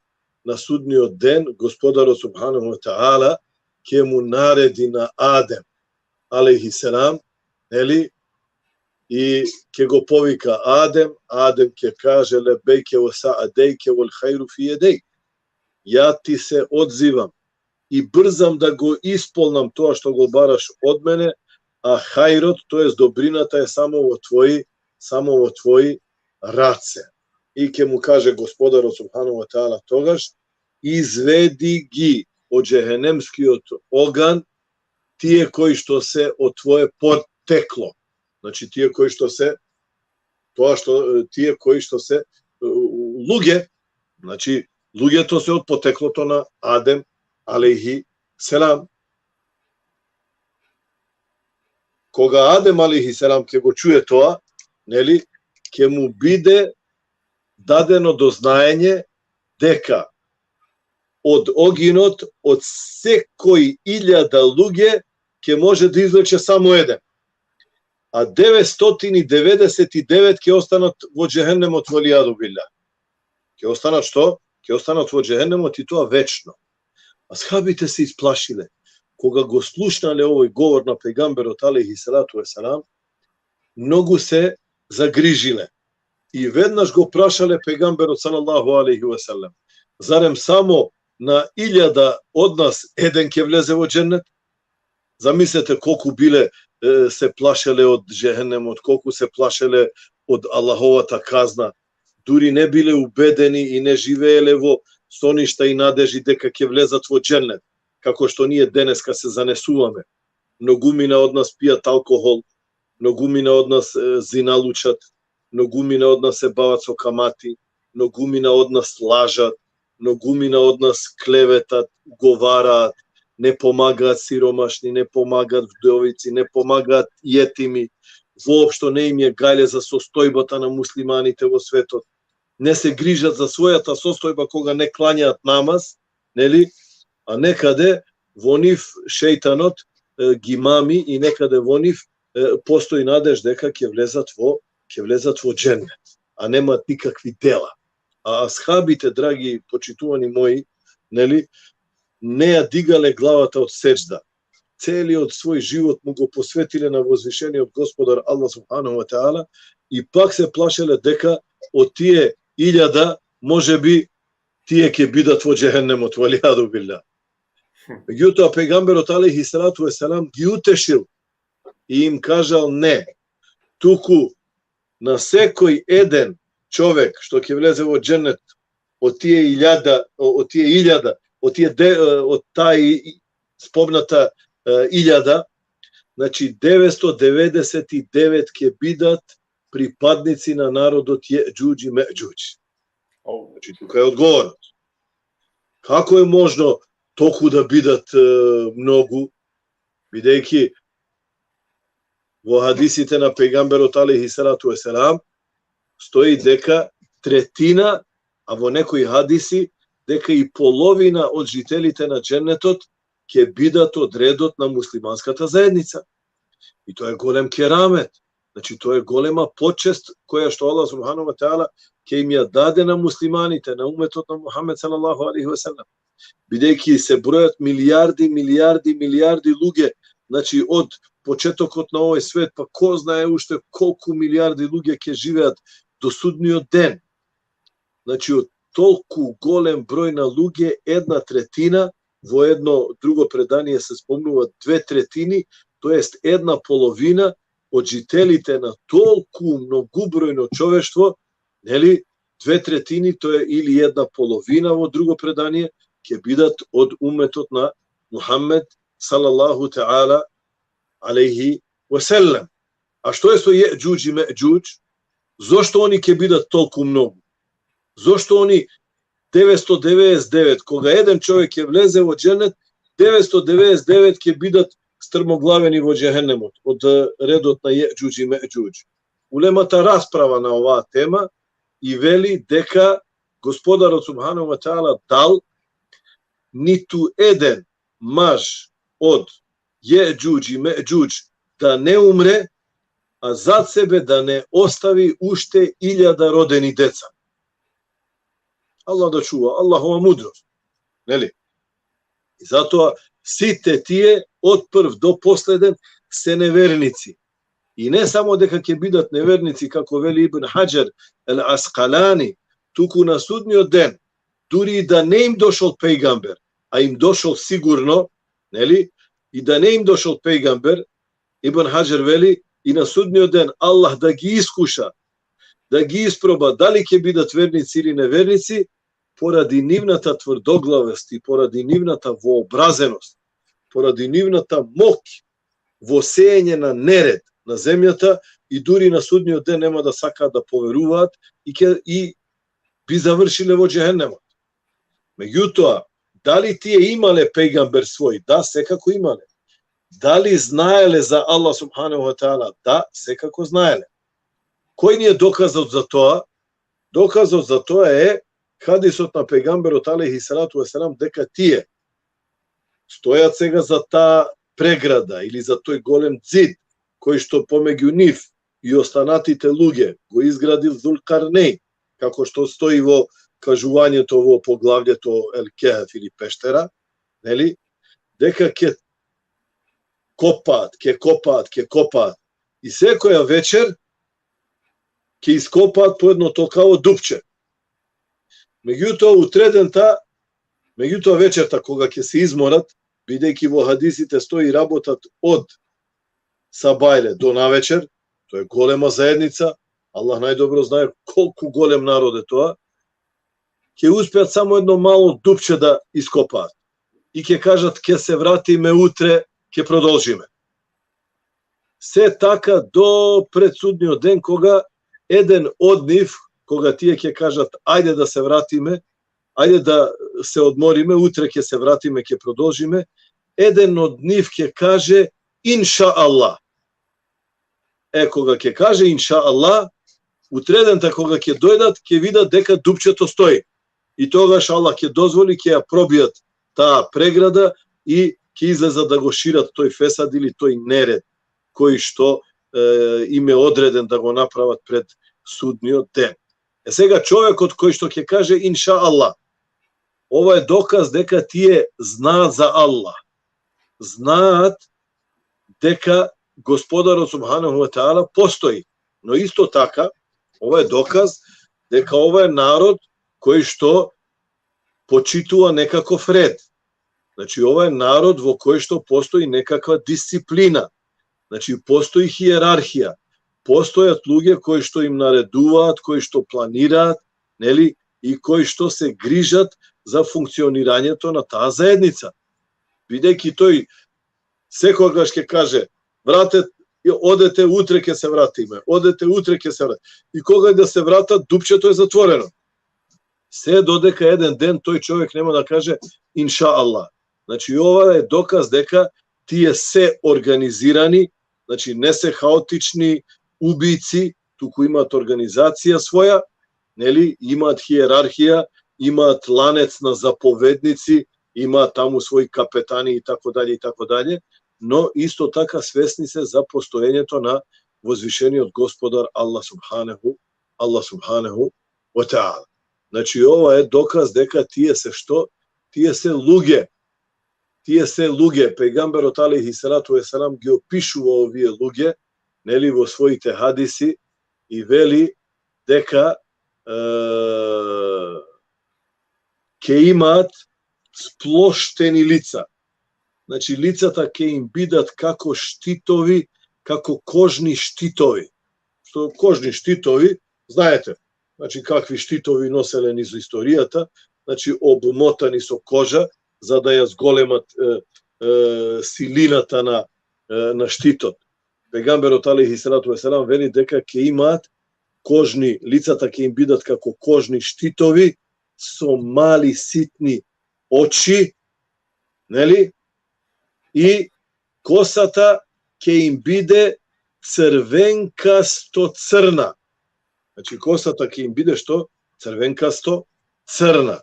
на судниот ден Господарот Субханаху ва Теала ќе му нареди на Адем алейхи селам, нели, и ќе го повика Адем, Адем ќе каже: "Лебејке ва саадејке вал хајру фи једејк." Ја ти се одзивам и брзам да го исполнам тоа што го бараш од мене, а хајрот, тоест добрината, е само во твои, само во твои раце. И ќе му каже Господарот Субханаху ва Теала тогаш: "Изведи ги од джехенемскиот оган тие кои што се од твое потекло." Значи, тие кои што се, тоа што, е, тие кои што се, е, луѓе, значи, луѓето се од потеклото на Адем алейхи селам. Кога Адем алейхи селам ќе го чуе тоа, нели, ќе му биде дадено до знаење дека од огинот, од секој илјада луѓе, ќе може да извлече само еден. А деветстотини деветдесет и девет ќе останат во джехеннемот, валијаду билла. Ќе останат што? Ќе останат во джехеннемот, и тоа вечно. Асхабите се исплашиле. Кога го слушнале овој говор на пејгамберот алейхи салату веселам, многу се загрижиле. И веднаш го прашале пејгамберот салаллаху алейхи веселем: "Зарем само на илјада од нас еден ќе влезе во дженнет?" Замислете колку биле, е, се плашеле од джехеннемот, колку се плашеле од Аллаховата казна. Дури не биле убедени и не живееле во соништа и надежи дека ќе влезат во дженнет, како што ние денеска се занесуваме. Многумина од нас пијат алкохол, многумина од нас, е, зиналучат, многумина од нас се бават со камати, многумина од нас лажат, многумина од нас клеветат, уговараат, не помагаат сиромашни, не помагаат вдовици, не помагаат јетими, воопшто не им е гајле за состојбата на муслиманите во светот. Не се грижат за својата состојба кога не клањаат намаз, нели? А некаде во нив шејтанот, е, ги мами и некаде во нив, е, постои надеж дека ќе влезат во, ќе влезат во дженнет, а немаат никакви дела. А асхабите, драги почитувани мои, нели, не ја дигале главата од седжда. Целиот свој живот му го посветиле на возвишениот Господар Аллах субханаху ва таала и пак се плашеле дека од тие илјада, може би, тие ќе бидат во джехеннемот, валијаду билла. Меѓутоа, пејгамберот алейхи салату веселам ги утешил и им кажал: "Не, туку на секој еден човек што ќе влезе во дженнет од тие илјада, о-, од тие илјада, од тие де-, од таа и-, спомната, е, илјада, значи, деветсто деветдесет и девет ќе бидат припадници на народот Јеџуџ и Меџуџ." О. Значи, тука е одговорот. Како е можно толку да бидат, е, многу, бидејќи во хадисите на пејгамберот алейхи салату веселам стои дека третина, а во некои хадиси дека и половина од жителите на дженнетот ќе бидат од редот на муслиманската заедница. И тоа е голем керамет. Значи, тоа е голема почест која што Аллах субханаху ва таала ќе им ја даде на муслиманите, на уметот на Мухамед салаллаху алейхи ве селем. Бидејќи се бројат милијарди, милијарди, милијарди луѓе, значи, од почетокот на овој свет, па кој знае уште колку милијарди луѓе ќе живеат до судниот ден. Значи, од толку голем број на луѓе, една третина, во едно друго предание се спомнува две третини, тоест една половина од жителите на толку многубројно човештво, нели, две третини, тоа е или една половина во друго предание, ќе бидат од умметот на Мухаммед салаллаху таала алейхи ва селем. А што е со Јеџуџ и Меџуџ? Зошто они ќе бидат толку многу? Зошто они деветсто деветдесет и девет, кога еден човек ќе влезе во џенет, деветсто деветдесет и девет ќе бидат стрмоглавени во џехенемот, од, е, редот на Јеџуџ и Меџуџ? Улемата расправа на оваа тема и вели дека Господарот субханаху ва таала дал ниту еден маж од Јеџуџ и Меџуџ да не умре, а зад себе да не остави уште илјада родени деца. Аллах да чува, Аллахова мудрост. Нели? И затоа сите тие, од прв до последен, се неверници. И не само дека ќе бидат неверници, како вели Ибн Хаџер ел Аскалани, туку на судниот ден, дури и да не им дошол пејгамбер, а им дошол сигурно, нели? И да не им дошол пејгамбер, Ибн Хаџер вели, и на судниот ден Аллах да ги искуша, да ги испроба дали ќе бидат верници или неверници, поради нивната тврдоглавост и поради нивната вообразеност, поради нивната моќ во сеење на неред на земјата, и дури на судниот ден нема да сакаат да поверуваат и ќе, и би завршиле во џехенемот. Меѓутоа, дали тие имале пејгамбер свој? Да, секако имале. Дали знаеле за Аллах субханаху ва таала? Да, секако знаеле. Кој ни е доказот за тоа? Доказот за тоа е хадисот на пејгамберот алейхи салату ва селам дека тие стојат сега за таа преграда или за тој голем ѕид кој што помеѓу нив и останатите луѓе го изградил Зулкарнејн, како што стои во кажувањето во поглавјето Ел Кехф или Пештера, нели, дека ќе копаат, ќе копаат, ќе копаат. И секоја вечер ќе ископаат по едно толкаво дупче. Меѓутоа, утредента, меѓутоа вечерта, кога ќе се изморат, бидејќи во хадисите стои работат од сабајле до навечер, тоа е голема заедница, Аллах најдобро знае колку голем народ е тоа, ќе успеат само едно мало дупче да ископаат. И ќе кажат, „Ќе се вратиме утре, ќе продолжиме.“ Се така до пред судниот ден, кога еден од нив, кога тие ќе кажат, „Ајде да се вратиме, ајде да се одмориме, утре ќе се вратиме, ќе продолжиме“, еден од нив ќе каже, „Инша Аллах.“ Е, кога ќе каже, „Инша Аллах“, утредента кога ќе дојдат, ќе видат дека дупчето стои. И тогаш Аллах ќе дозволи, ќе ја пробијат таа преграда и ќе излезат да го шират тој фесад или тој неред кој што, е, им е одреден да го направат пред судниот ден. Е, сега, човекот кој што ќе каже, „Инша Аллах“, ова е доказ дека тие знаат за Аллах. Знаат дека Господарот субханаху ва таала постои. Но исто така, ова е доказ дека ова е народ кој што почитува некаков ред. Значи, ова е народ во кој што постои некаква дисциплина. Значи, постои хиерархија. Постојат луѓе кои што им наредуваат, кои што планираат, нели, и кои што се грижат за функционирањето на таа заедница. Бидејќи тој секогаш ќе каже, „Вратете, одете, утре ќе се вратиме, одете, утре ќе се вратиме.“ И кога да се вратат, дупчето е затворено. Се додека еден ден тој човек нема да каже, „Инша Аллах.“ Значи, ова е доказ дека тие се организирани, значи, не се хаотични убици, туку имаат организација своја, нели, имаат хиерархија, имаат ланец на заповедници, имаат таму своји капетани и така дале и така дале, но исто така свесни се за постоењето на возвишениот Господар Аллах субханаху, Аллах субханаху ва таала. Значи, ова е доказ дека тие се што? Тие се луѓе. тие се луѓе, пејгамберот алейхи салату ве селам ги опишува овие луѓе, нели, во своите хадиси и вели дека, е, ќе имаат сплоштени лица. Значи, лицата ќе им бидат како штитови, како кожни штитови. Што кожни штитови, знаете, значи, какви штитови носеле низ историјата, значи, обмотани со кожа, за да ја зголемат, е, е, силината на, е, на штитот. Пејгамберот алейхи салату ве селам вели дека ќе имаат кожни, лицата ќе им бидат како кожни штитови со мали ситни очи, нели? И косата ќе им биде црвенкасто црна. Значи, косата ќе им биде што? Црвенкасто црна.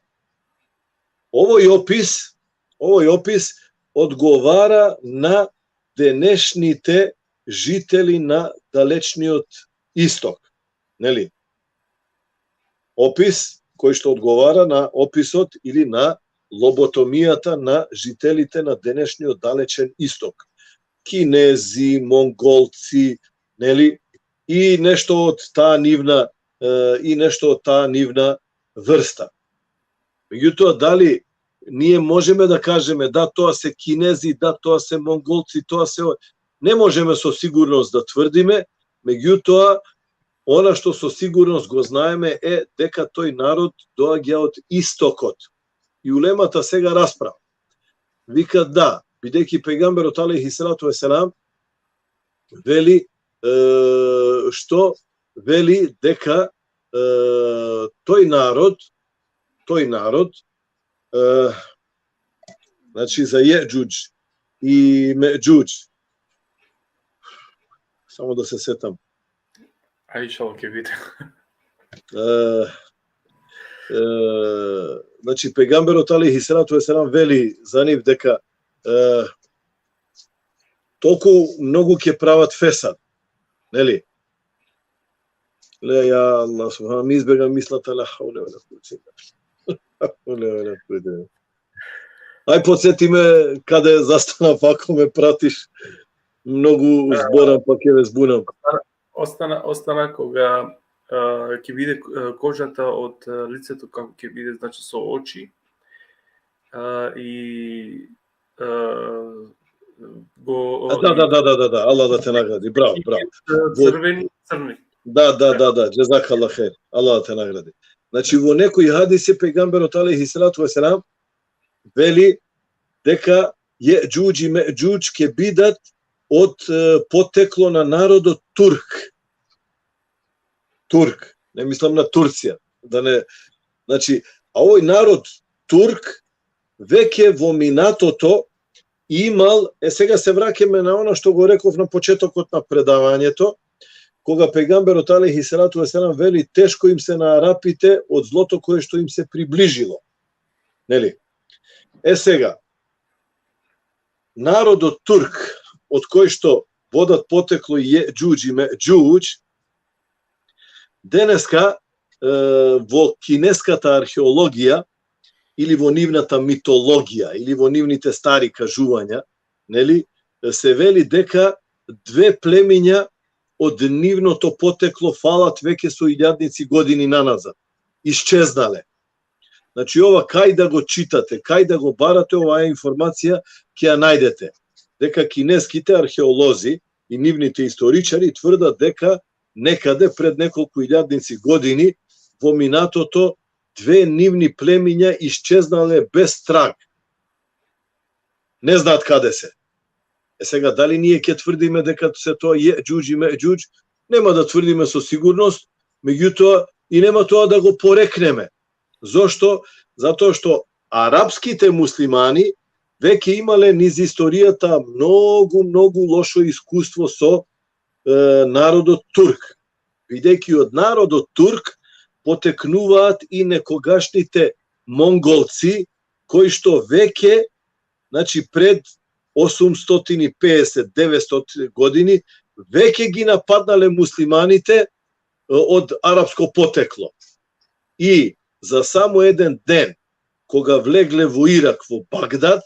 Овој опис, овој опис одговара на денешните жители на далечниот исток. Нели? Опис кој што одговара на описот или на лоботомијата на жителите на денешниот далечен исток. Кинези, монголци, нели? И нешто од таа нивна, е, и нешто од таа нивна врста. Меѓутоа, дали ние можеме да кажеме, да, тоа се кинези, да, тоа се монголци, тоа се... Не можеме со сигурност да тврдиме, меѓутоа, она што со сигурност го знаеме е дека тој народ доаѓа од истокот. И улемата сега расправа. Вика да, бидејќи пејгамберот алейхи салату ве селам вели, е, што вели дека, е, тој народ, тој народ, е, значи, за Јеџуџ и Меџуџ. Само да се сетам. А, иншаллах, ќе биде. Е, е, значи, пејгамберот алейхи салату ве селам вели за нив дека, е, толку многу ќе прават фесад, нели? Ле, ја Аллах, субхана, ми избега мислата, ла хавле ве ла куввете илла билла. Ла хавле ве ла куввете илла билла. Ај, подсетиме каде застанав, ако ме пратиш. Многу зборам, па ќе ве збунам. Остана, остана кога, а, ќе биде, а, кожата од, а, лицето, како ќе биде, значи, со очи, а, и, а, го... А, да, да, да, да, да, да, Аллах да те награди, браво, браво. А, во црвени, црни. Да, да, да, да, џезакаллах хејр, Аллах да те награди. Значи, во некои хадиси пејгамберот алейхи салату ве селам вели дека Јеџуџ и Меџуџ ќе бидат од, е, потекло на народот Турк. Турк, не мислам на Турција, да не, значи, а овој народ Турк веќе во минатото имал, е, сега се враќаме на она што го реков на почетокот на предавањето, кога пејгамберот алейхи салату ве селам вели: „Тешко им се на Арапите од злото кое што им се приближило.“ Нели? Е, сега, народот Турк, од кој што водат потекло Јеџуџ и Меџуџ, денеска, е, во кинеската археологија или во нивната митологија или во нивните стари кажувања, нели, се вели дека две племиња од нивното потекло фалат веќе со илјадници години наназад. Исчезнале. Значи, ова кај да го читате, кај да го барате, оваа информација ќе ја најдете. Дека кинеските археолози и нивните историчари тврдат дека некаде пред неколку илјадници години во минатото две нивни племиња исчезнале без траг. Не знаат каде се. Е, сега, дали ние ќе тврдиме дека се тоа Јеџуџ и Меџуџ? Нема да тврдиме со сигурност, меѓутоа и нема тоа да го порекнеме. Зошто? Затоа што арапските муслимани веќе имале низ историјата многу, многу лошо искуство со, е, народот Турк. Бидејќи од народот Турк потекнуваат и некогашните монголци, кои што веќе, значи, пред осумстотини пеесет, деветстотини години, веќе ги нападнале муслиманите, е, од арапско потекло. И за само еден ден, кога влегле во Ирак, во Багдад,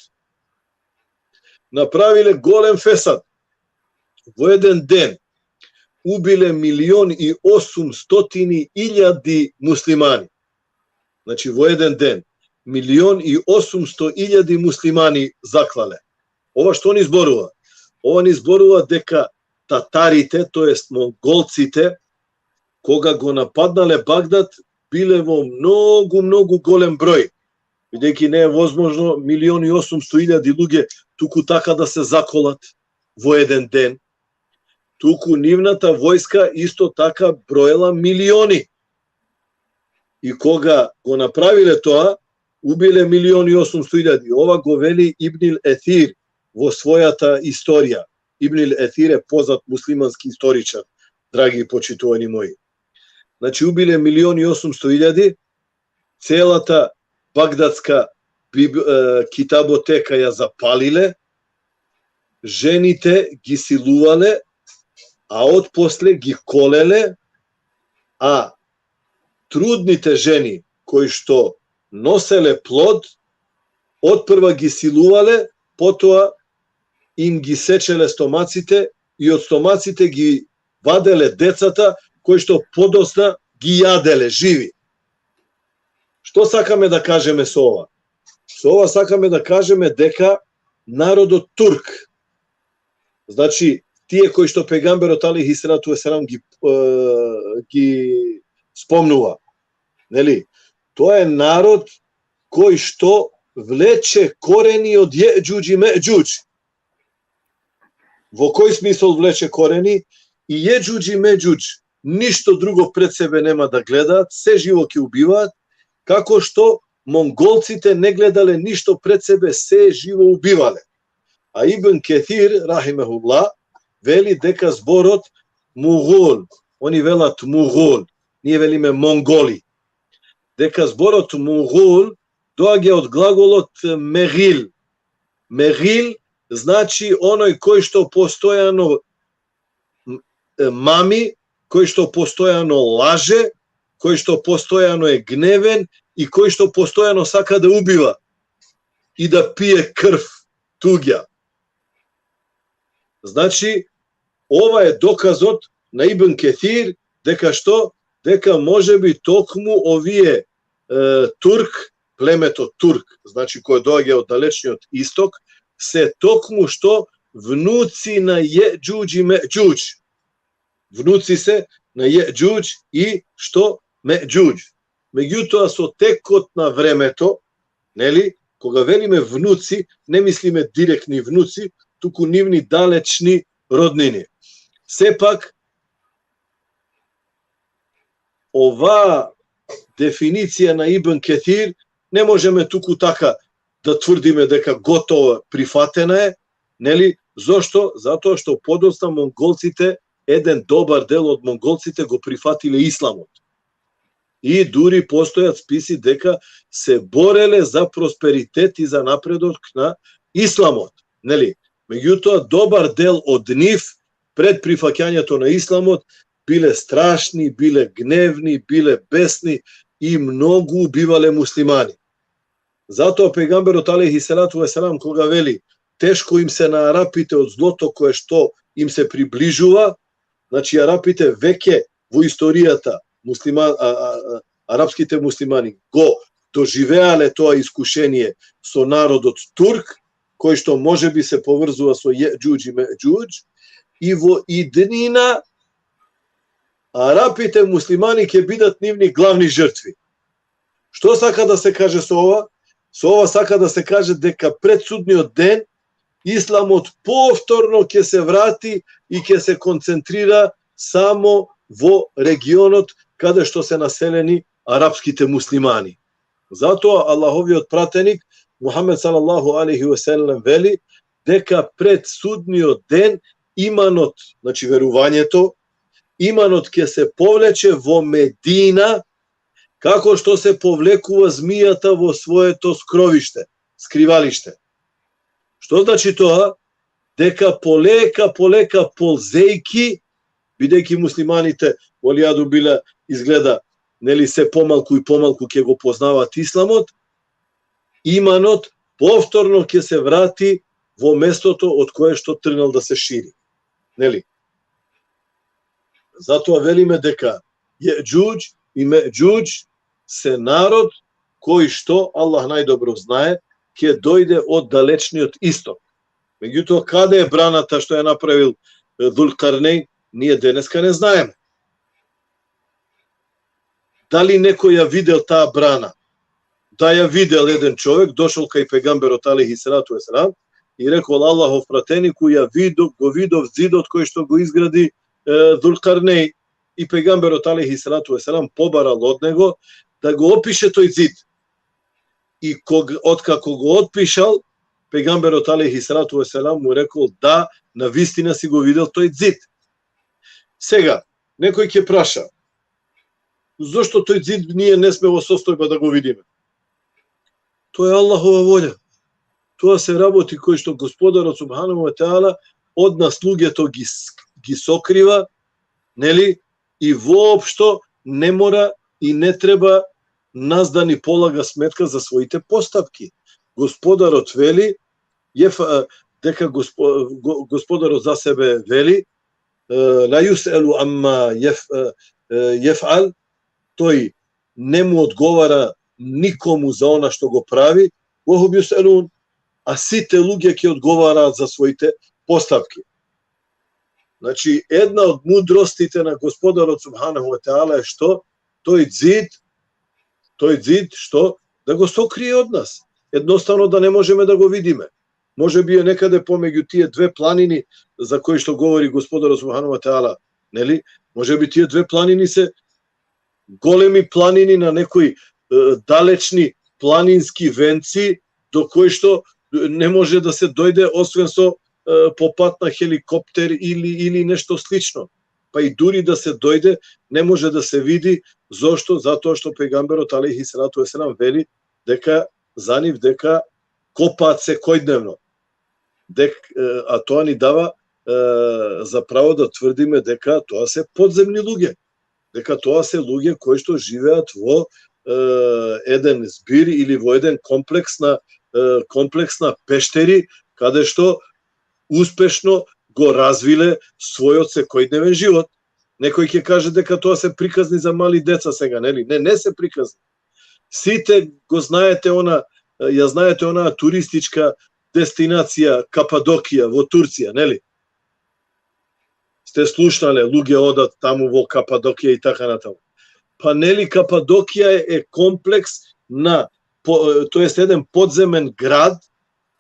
направиле голем фесад. Во еден ден убиле милион и осумстотини илјади муслимани. Значи, во еден ден милион и осумсто илјади муслимани заклале. Ова што ни зборува? Ова ни зборува дека татарите, тоест монголците, кога го нападнале Багдад, биле во многу, многу голем број, бидејќи не е возможно милион и осумсто илјади луѓе туку така да се заколат во еден ден, туку нивната војска исто така броела милиони. И кога го направиле тоа, убиле милион и осумсто илјади. Ова го вели Ибнил Есир во својата историја. Ибнил Есир е познат муслимански историчар, драги и почитувани мои. Значи, убиле милион и осумсто илјади, целата багдадска биб-, е, китаботека ја запалиле, жените ги силувале, а отпосле ги колеле, а трудните жени кои што носеле плод, отпрва ги силувале, потоа им ги сечеле стомаците и од стомаците ги ваделе децата кои што подосна ги јаделе живи. Што сакаме да кажеме со ова? Со ова сакаме да кажеме дека народот Турк, значи, тие кои што пејгамберот алейхи салату ве селам ги, е, ги спомнува, нели? Тоа е народ кој што влече корени од Јеџуџ и Меџуџ. Во кој смисол влече корени? И Јеџуџ и Меџуџ ништо друго пред себе нема да гледаат, се живо ќе убиваат, како што монголците не гледале ништо пред себе, се живо убивале. А Ибн Кесир, рахимехуллах, вели дека зборот мугул, они велат мугул, ние велиме монголи, дека зборот мугул доаѓа од глаголот мегил. Мегил значи оној кој што постојано, м, е, мами, кој што постојано лаже, кој што постојано е гневен и кој што постојано сака да убива и да пие крв туѓа. Значи, ова е доказот на Ибн Кесир дека што? Дека може би токму овие, е, Турк, племето Турк, значи, кој доаѓа од далечниот исток, се токму што? Внуци на Јеџуџ и Меџуџ. Внуци се на Јеџуџ и што? Меџуџ. Меѓутоа, со текот на времето, нели, кога велиме внуци, не мислиме директни внуци, туку нивни далечни роднини. Сепак, ова дефиниција на Ибн Кесир не можеме туку така да тврдиме дека готово прифатена е, нели? Зошто? Затоа што подоцна монголците, еден добар дел од монголците го прифатиле исламот. И дури постојат списи дека се бореле за просперитет и за напредок на исламот, нели? Меѓутоа, добар дел од нив пред прифаќањето на исламот биле страшни, биле гневни, биле бесни и многу убивале муслимани. Затоа пејгамберот алейхи салату ве селам, кога вели: „Тешко им се на Арапите од злото кое што им се приближува“, значи, Арапите веќе во историјата, муслима-, а, а, а, арапските муслимани го доживеале тоа искушение со народот Турк, кој што може би се поврзува со Јеџуџ и Меџуџ, и во иднина Арапите муслимани ќе бидат нивни главни жртви. Што сака да се каже со ова? Со ова сака да се каже дека пред судниот ден исламот повторно ќе се врати и ќе се концентрира само во регионот каде што се населени арапските муслимани. Затоа Аллаховиот пратеник Мухамед салаллаху алейхи ве селем вели дека пред судниот ден иманот, значи, верувањето, иманот ќе се повлече во Медина, како што се повлекува змијата во своето скровиште, скривалиште. Што значи тоа? Дека полека, полека, ползејки, бидејќи муслиманите, валијаду билла, изгледа, нели, се помалку и помалку ќе го познават исламот, иманот повторно ќе се врати во местото од кое што тргнал да се шири. Нели? Затоа велиме дека Јеџуџ и Меџуџ се народ кој што, Аллах најдобро знае, ќе дојде од далечниот исток. Меѓутоа, каде е браната што ја направил, е, Дулкарнеј, ние денеска не знаеме. Дали некој ја видел таа брана? Да, ја видел еден човек, дошол кај пејгамберот алейхи салату веселам и рекол: „Аллахов пратенику, ја видов, го видов зидот кој што го изгради, е, Дулкарнеј.“ И пејгамберот алейхи салату веселам побарал од него да го опише тој зид. И ког, откако го отпишал, пејгамберот алейхи салату веселам му рекол: „Да, на вистина си го видел тој зид.“ Сега, некој ќе праша: „Зошто тој зид ние не сме во состојба да го видиме?“ Тоа е Аллахова волја. Тоа се работи кои што Господарот субханаху ва таала од нас луѓето ги с-, ги сокрива, нели? И воопшто не мора и не треба нас да ни полага сметка за своите постапки. Господарот вели, јеф-, а, дека Госпо-, Го-, Господарот за себе вели, е, „Ла јус'елу амма јеф-, е, е, јеф'ал“, тој не му одговара никому за она што го прави, „ва хум јус'елун“, а сите луѓе ќе одговараат за своите постапки. Значи, една од мудростите на Господарот субханаху ва таала е што тој зид, тој зид што да го сокрие од нас. Едноставно да не можеме да го видиме. Може би е некаде помеѓу тие две планини за кои што говори Господарот субханаху ва таала, нели? Може би тие две планини се големи планини на некои, е, далечни планински венци до кои што не може да се дојде освен со, е, по пат на хеликоптер или, или нешто слично. Па и дури да се дојде, не може да се види. Зошто? Затоа што пејгамберот алейхи салату веселам вели дека за нив дека копаат секојдневно. Дек-, е, а тоа ни дава, е, за право да тврдиме дека тоа се подземни луѓе, дека тоа се луѓе кои што живеат во, е, еден збир или во еден комплекс на, е, комплекс на пештери, каде што успешно го развиле својот секојдневен живот. Некој ќе каже дека тоа се приказни за мали деца сега, нели? Не, не се приказни. Сите го знаете она, е, ја знаете онаа туристичка дестинација Кападокија во Турција, нели? Сте слушнале, луѓе одат таму во Кападокија и така натаму. Па нели Кападокија е, е комплекс на, по-, е, тоест еден подземен град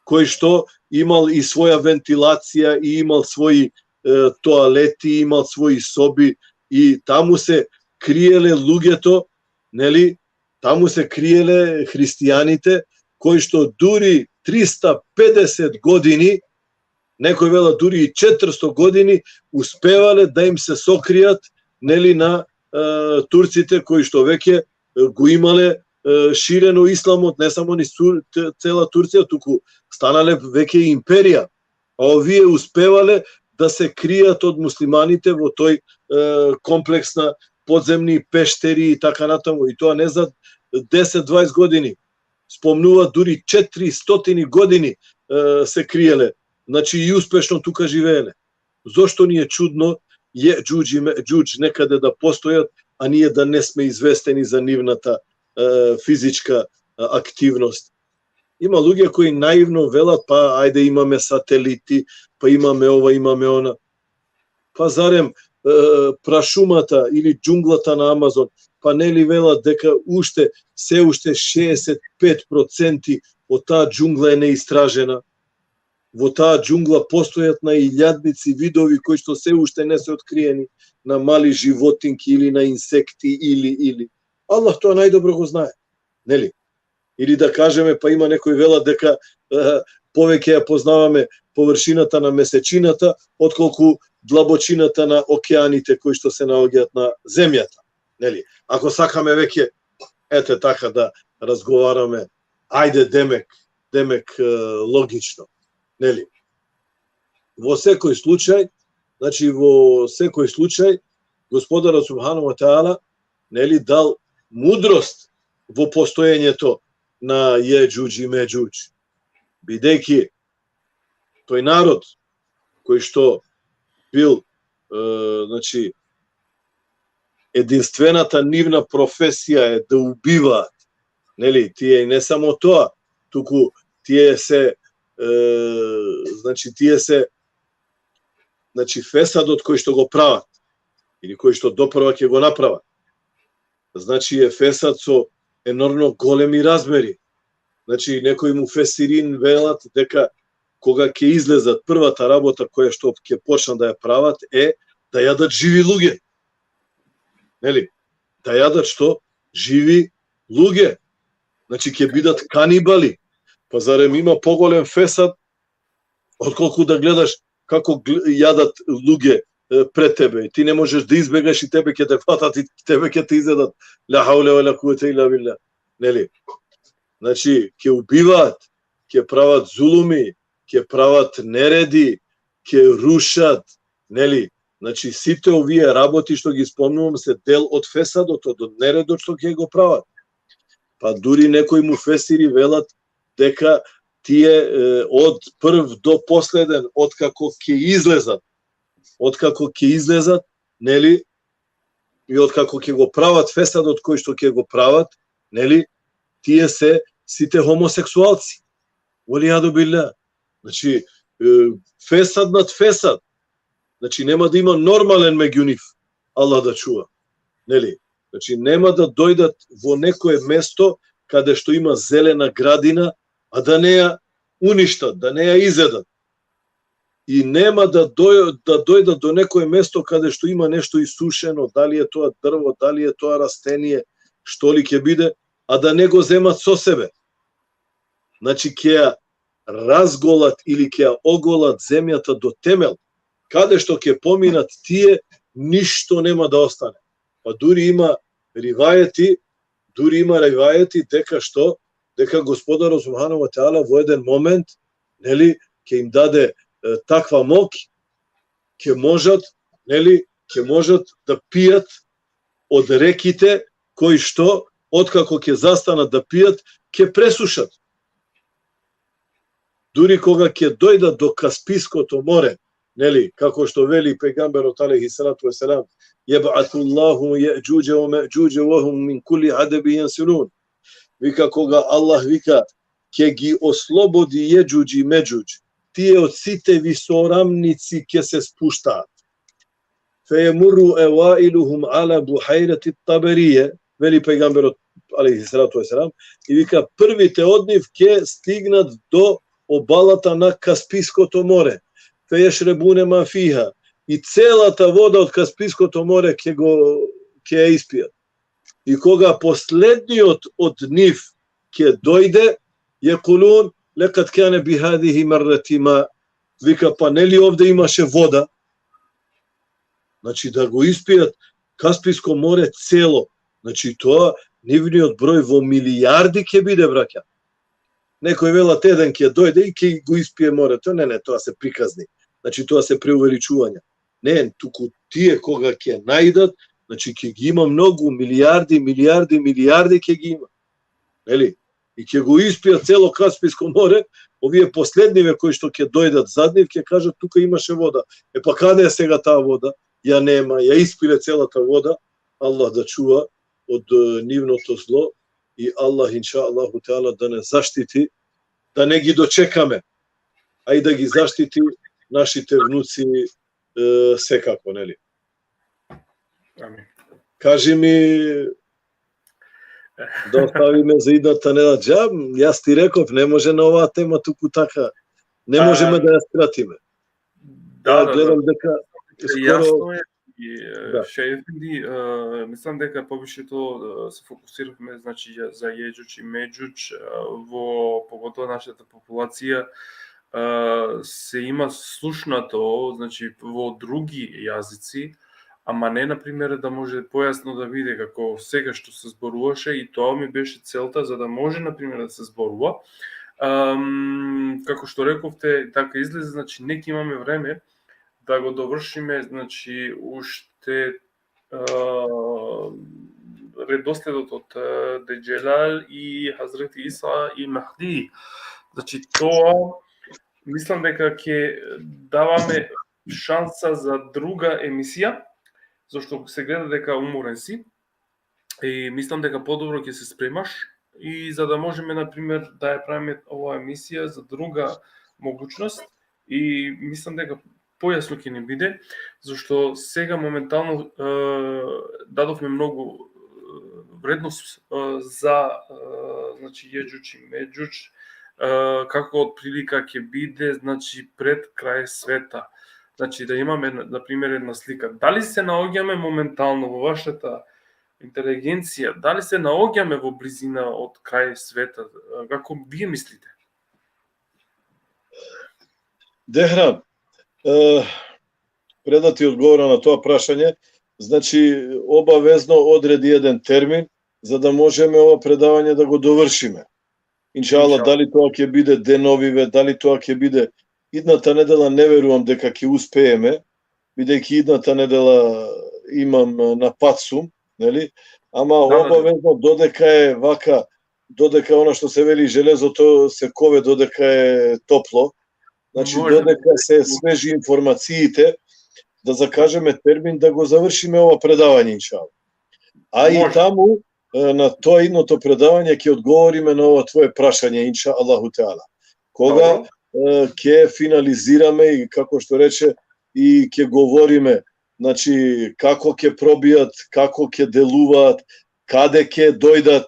кој што имал и своја вентилација, и имал своји, е, тоалети, имал своји соби, и таму се криеле луѓето, нели, таму се криеле христијаните, кои што дури триста педесет години, некои велат дури и четиристо години, успевале да им се сокријат, нели, на, е, турците кои што веќе, е, го имале, е, ширено исламот, не само низ Тур-, ц-, цела Турција, туку станале веќе империја. А овие успевале да се кријат од муслиманите во тој, е, комплекс на подземни пештери и така натаму. И тоа не за десет, дваесет години. Спомнува дури четиристотини години, е, се криеле. Значи и успешно тука живееле. Зошто ни е чудно Јеџуџ и Меџуџ некаде да постојат, а ние да не сме известени за нивната, е, физичка, е, активност? Има луѓе кои наивно велат: „Па ајде, имаме сателити, па имаме ова, имаме она.“ Па зарем, е, прашумата или џунглата на Амазон, па нели велат дека уште, се уште шеесет пет проценти од таа џунгла е неистражена? Во таа џунгла постојат на илјадници видови кои што се уште не се откриени, на мали животинки или на инсекти или, или. Аллах тоа најдобро го знае, нели? Или да кажеме, па има некои велат дека, е, повеќе ја познаваме површината на месечината, отколку длабочината на океаните кои што се наоѓаат на земјата, нели? Ако сакаме веќе, ете така да разговараме, ајде, демек, демек, е, логично, нели? Во секој случај, значи, во секој случај, Господарот субханаху ва таала, нели, дал мудрост во постоењето на Јеџуџ и Меџуџ, бидејќи тој народ кој што бил, е, значи, единствената нивна професија е да убиваат, нели, тие и не само тоа, туку тие се, е, значи, тие се, значи, фесадот кој што го прават, или кој што допрва ќе го направат. Значи, е фесад со енормно големи размери. Значи, некои муфесирин велат дека кога ќе излезат, првата работа која што ќе почнат да ја прават е да јадат живи луѓе. Нели? Да јадат што? Живи луѓе. Значи, ќе бидат канибали. Па зарем има поголем фесад отколку да гледаш како гл-, јадат луѓе, е, пред тебе? Ти не можеш да избегаш и тебе ќе те фатат и тебе ќе те изедат. Ла хавле ве ла куввете илла билла. Нели? Значи, ќе убиваат, ќе прават зулуми, ќе прават нереди, ќе рушат, нели? Значи, сите овие работи што ги спомнувам се дел од фесадот, од нередот што ќе го прават. Па дури некои муфесири велат дека тие, е, од прв до последен, откако ќе излезат, откако ќе излезат, нели, и откако ќе го прават фесадот кој што ќе го прават, нели, тие се сите хомосексуалци. Валијаду билла. Значи, е, фесад над фесад. Значи, нема да има нормален меѓу нив. Аллах да чува. Нели? Значи, нема да дојдат во некое место каде што има зелена градина, а да не ја уништат, да не ја изедат. И нема да дој-, да дојдат до некое место каде што има нешто исушено, дали е тоа дрво, дали е тоа растение, што ли ќе биде, а да не го земат со себе. Значи, ќе ја разголат или ќе ја оголат земјата до темел. Каде што ќе поминат тие, ништо нема да остане. Па дури има ривајети, дури има ривајети дека што? Дека Господарот субханаху ве теала во еден момент, нели, ќе им даде, е, таква моќ, ќе можат, нели, ќе можат да пијат од реките кои што, откако ќе застанат да пијат, ќе пресушат. Дури кога ќе дојдат до Каспиското море, нели, како што вели пејгамберот алейхи салату ве селам: "Јеб'асу Аллаху Је'џуџе ве Ме'џуџе ве хум мин кули хадебин јенсилун." Вика, кога Аллах вика, ќе ги ослободи Јеџуџ и Меџуџ, тие од сите висорамници ќе се спуштаат. "Фејемуру еваилухум ала бухајрати таберије", вели пејгамберот алейхи салату ве селам, и вика, првите од нив ќе стигнат до обалата на Каспиското море. "Фејешребуне ма фиха", и целата вода од Каспиското море ќе го, ќе ја испијат. И кога последниот од нив ќе дојде, јекулун: "Лекад кане бихадихи меррати ма", вика, па нели овде имаше вода? Значи, да го испијат Касписко море цело. Значи, тоа, нивниот број во милијарди ќе биде, браќа. Некој велат еден ќе дојде и ќе го испие морето. Не, не, тоа се приказни. Значи, тоа се преувеличувања. Не, туку тие кога ќе најдат, значи, ќе ги има многу, милијарди, милијарди, милијарди ќе ги има. Нели? И ќе го испијат цело Касписко море, овие последниве кои што ќе дојдат зад нив, ќе кажат: "Тука имаше вода. Е, па каде е сега таа вода? Ја нема, ја испиле целата вода." Аллах да чува од, е, нивното зло и Аллах, инша Аллаху теала, да не заштити, да не ги дочекаме, а и да ги заштити нашите внуци, е, секако, нели? Амин. Кажи ми, да оставиме за идната недела. Џаб, јас ти реков, не може на оваа тема туку така. Не можеме, а, да ја скратиме. Да, да, гледам, да, дека скоро јасно е и, е, да. Шејх Ефенди, е, мислам дека повеќето, е, се фокусиравме, значи, за, за Јеџуџ и Меџуџ, е, во, поготово нашата популација, е, се има слушнато, значи, во други јазици, ама не, например, да може појасно да биде како сега што се зборуваше, и тоа ми беше целта, за да може, например, да се зборува. Ам, како што рековте, така излезе, значи, нека имаме време да го довршиме, значи, уште, а, редоследот од, а, Деџелал и Хазрети Иса и Махди. Значи, тоа мислам дека ќе даваме шанса за друга емисија, зашто се гледа дека уморен си и мислам дека подобро ќе се спремаш и за да можеме, например, да ја правиме оваа емисија за друга могучност и мислам дека појасно ќе ни биде, зашто сега моментално, е, дадовме многу, е, вредност, е, за, е, значи, Јеџуџ и Меџуџ, е, како од прилика ќе биде, значи, пред крај света. Значи, да имаме, на, например, една слика. Дали се наоѓаме моментално во вашата интелигенција? Дали се наоѓаме во близина од крај света? Е, како вие мислите? Дехран, е, пред да ти одговорам на тоа прашање, значи, обавезно одреди еден термин за да можеме ова предавање да го довршиме. Иншалла, Иншалла. Дали тоа ќе биде деновиве, дали тоа ќе биде идната недела, не верувам дека ќе успееме, бидејќи идната недела имам, е, на пат сум, нели? Ама Да, да, да. Обавезно, додека е вака, додека она што се вели железото се кове, додека е топло, значи, Може. Додека се свежи информациите, да закажеме термин да го завршиме ова предавање, иншалла. А и Може. таму, е, на тоа идното предавање ќе одговориме на ова твое прашање, инша Аллаху Теала. Кога, Добро. е, ќе финализираме и, како што рече, и ќе говориме, значи, како ќе пробијат, како ќе делуваат, каде ќе дојдат,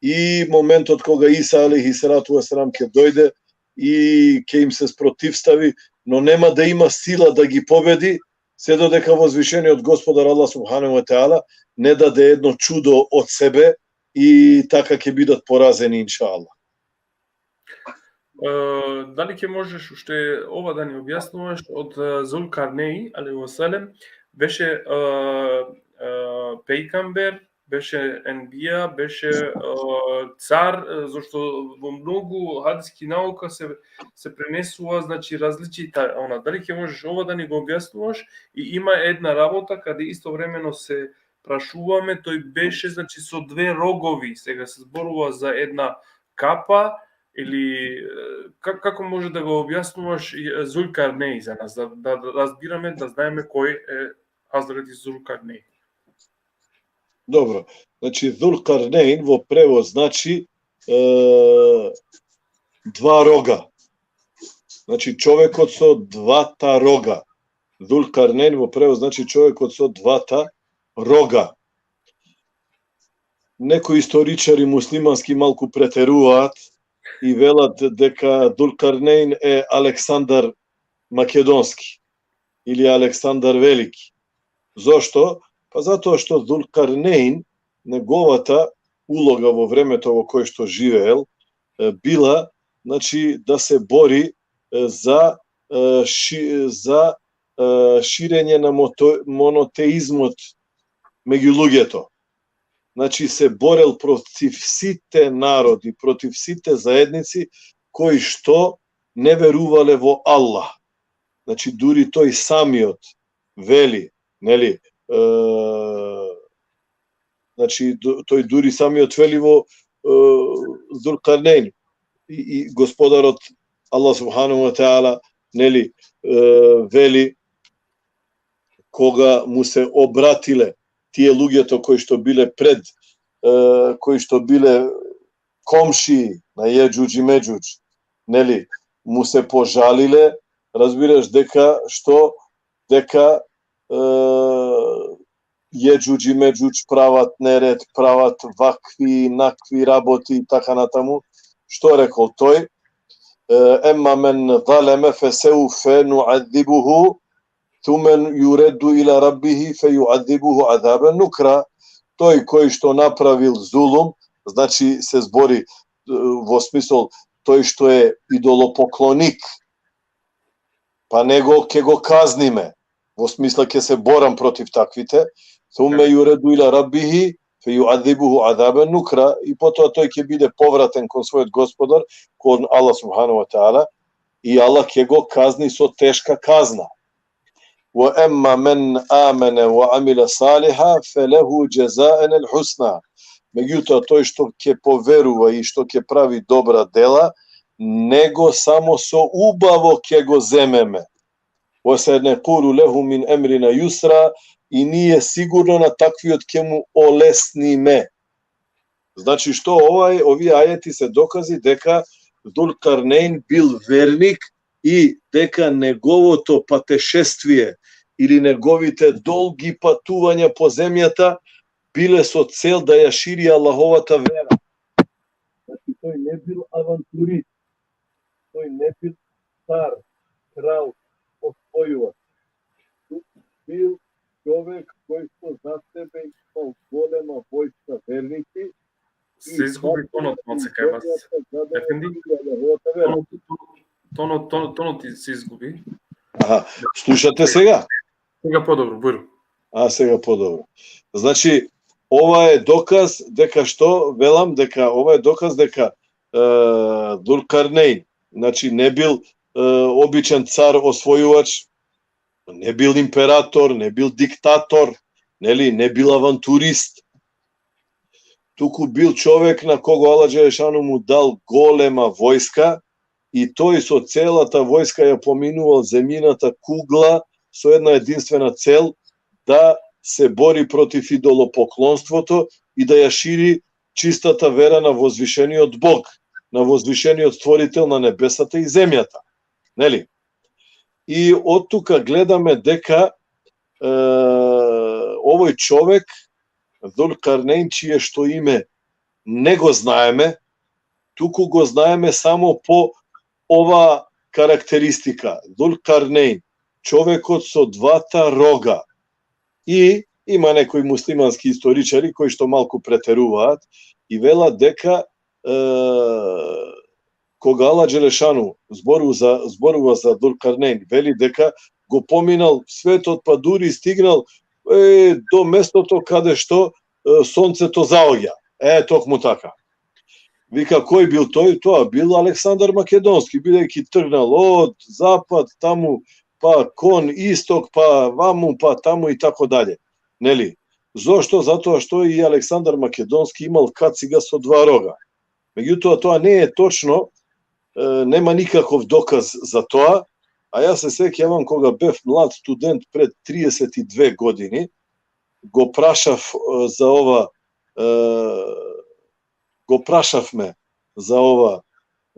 и моментот кога Иса алейхи салату вассалам ќе дојде и ќе им се спротивстави, но нема да има сила да ги победи, се додека возвишениот Господар Аллах субханаху ва таала не даде едно чудо од себе и така ќе бидат поразени, иншалла. Е, дали ќе можеш уште ова да ни објаснуваш од, е, Зулкарнеи, алейхи васелем, беше, е, е, пејкамбер, беше енбија, беше, е, цар, е, зашто во многу хадиски наука се, се пренесува, значи, различита, она, дали ќе можеш ова да ни го објаснуваш? И има една работа каде истовремено се прашуваме, тој беше, значи, со две рогови, сега се зборува за една капа, или, е, как, како може да го објаснуваш и, е, Зулкарнеи за нас, да, да, да разбираме, да знаеме кој е Хазрети Зулкарнеи? Добро. Значи, Зулкарнеин во превод значи, е, два рога. Значи, човекот со двата рога. Зулкарнеин во превод значи човекот со двата рога. Некои историчари муслимански малку претеруваат и велат дека Зулкарнеин е Александар Македонски или Александар Велики. Зошто? Па затоа што Зулкарнеин, неговата улога во времето во кое што живеел, е, била, значи, да се бори, е, за, е, ши-, за, е, ширење на мото-, монотеизмот меѓу луѓето. Значи, се борел против сите народи, против сите заедници кои што не верувале во Аллах. Значи, дури тој самиот вели, нели, е, значи, ду-, тој дури самиот вели во, е, Зулкарнеин и, и Господарот Аллах субханаху ва таала, нели, е, вели кога му се обратиле тие луѓето кои што биле пред, е, кои што биле комши на Јеџуџ и Меџуџ, нели, му се пожалиле, разбираш, дека што, дека, е, Јеџуџ и Меџуџ прават неред, прават вакви, накви работи и така натаму. Што рекол тој? Е, емма мен залеме фесеуфе нуадзибуху, ثم يرد إلى ربه فيعذبه عذابا نكرا. Тој кој што направил зулум, значи, се збори, е, во смисол, тој што е идолопоклоник, па него ќе го казниме, во смисла ќе се борам против таквите, ثم يرد إلى ربه فيعذبه عذابا نكرا, и потоа тој ќе биде повратен кон својот Господар, кон Аллах субханаху ва таала, и Аллах ќе го казни со тешка казна. وأما من آمن وعمل صالحا فله جزاء الحسنى. Меѓутоа, тој што ќе поверува и што ќе прави добра дела, nego samo so ubavo ke go zememe. Ve senekulu lehu min emrina jusra, i nije sigurno na takviot ke mu olesnime. Znači, što ovaj, ovi ajeti se dokazi deka Zulkarnein bil vernik i deka negovото patešestvie ili negovite dolgi patuvanja po zemjata bile so cel da ja širi Allahovata vera. Znači, toj ne bil avanturist, toj ne bil car, kralj, osvojivač. Bil čovek koj so za sebe imao golema vojska vernici. Se izgubi tonot, malce kaj vas. Efendi? Tonot, tonot, tonot, tonot ti se izgubi. Aha, slušate сега? Сега по-добро, бујру. А, сега по-добро. Значи, ова е доказ дека што, велам дека ова е доказ дека, е, Дулкарнеин, значи, не бил, е, обичен цар, освојувач, не бил император, не бил диктатор, нели, не бил авантурист. Туку бил човек на кого Аллах Джелешану му дал голема војска и тој со целата војска ја поминувал земјината кугла со една единствена цел, да се бори против идолопоклонството и да ја шири чистата вера на возвишениот Бог, на возвишениот Створител на небесата и земјата. Нели? И од тука гледаме дека, е, овој човек, Дулкарнеин, чие што име не го знаеме, туку го знаеме само по ова карактеристика. Дулкарнеин, човекот со двата рога. И има некои муслимански историчари кои што малку претеруваат и велат дека, е, кога Аллах Джелешану зборува за, зборува за Дулкарнеин, вели дека го поминал светот, па дури стигнал, е, до местото каде што, е, сонцето заоѓа. Е, токму така. Вика, кој бил тој? Тоа бил Александар Македонски, бидејќи тргнал од запад, таму, па кон исток, па ваму, па таму и така дале. Нели? Зошто? Затоа што и Александар Македонски имал кацига со два рога. Меѓутоа, тоа не е точно, е, нема никаков доказ за тоа, а јас се сеќавам кога бев млад студент пред триесет и две години, го прашав, е, за ова, е, го прашавме за ова,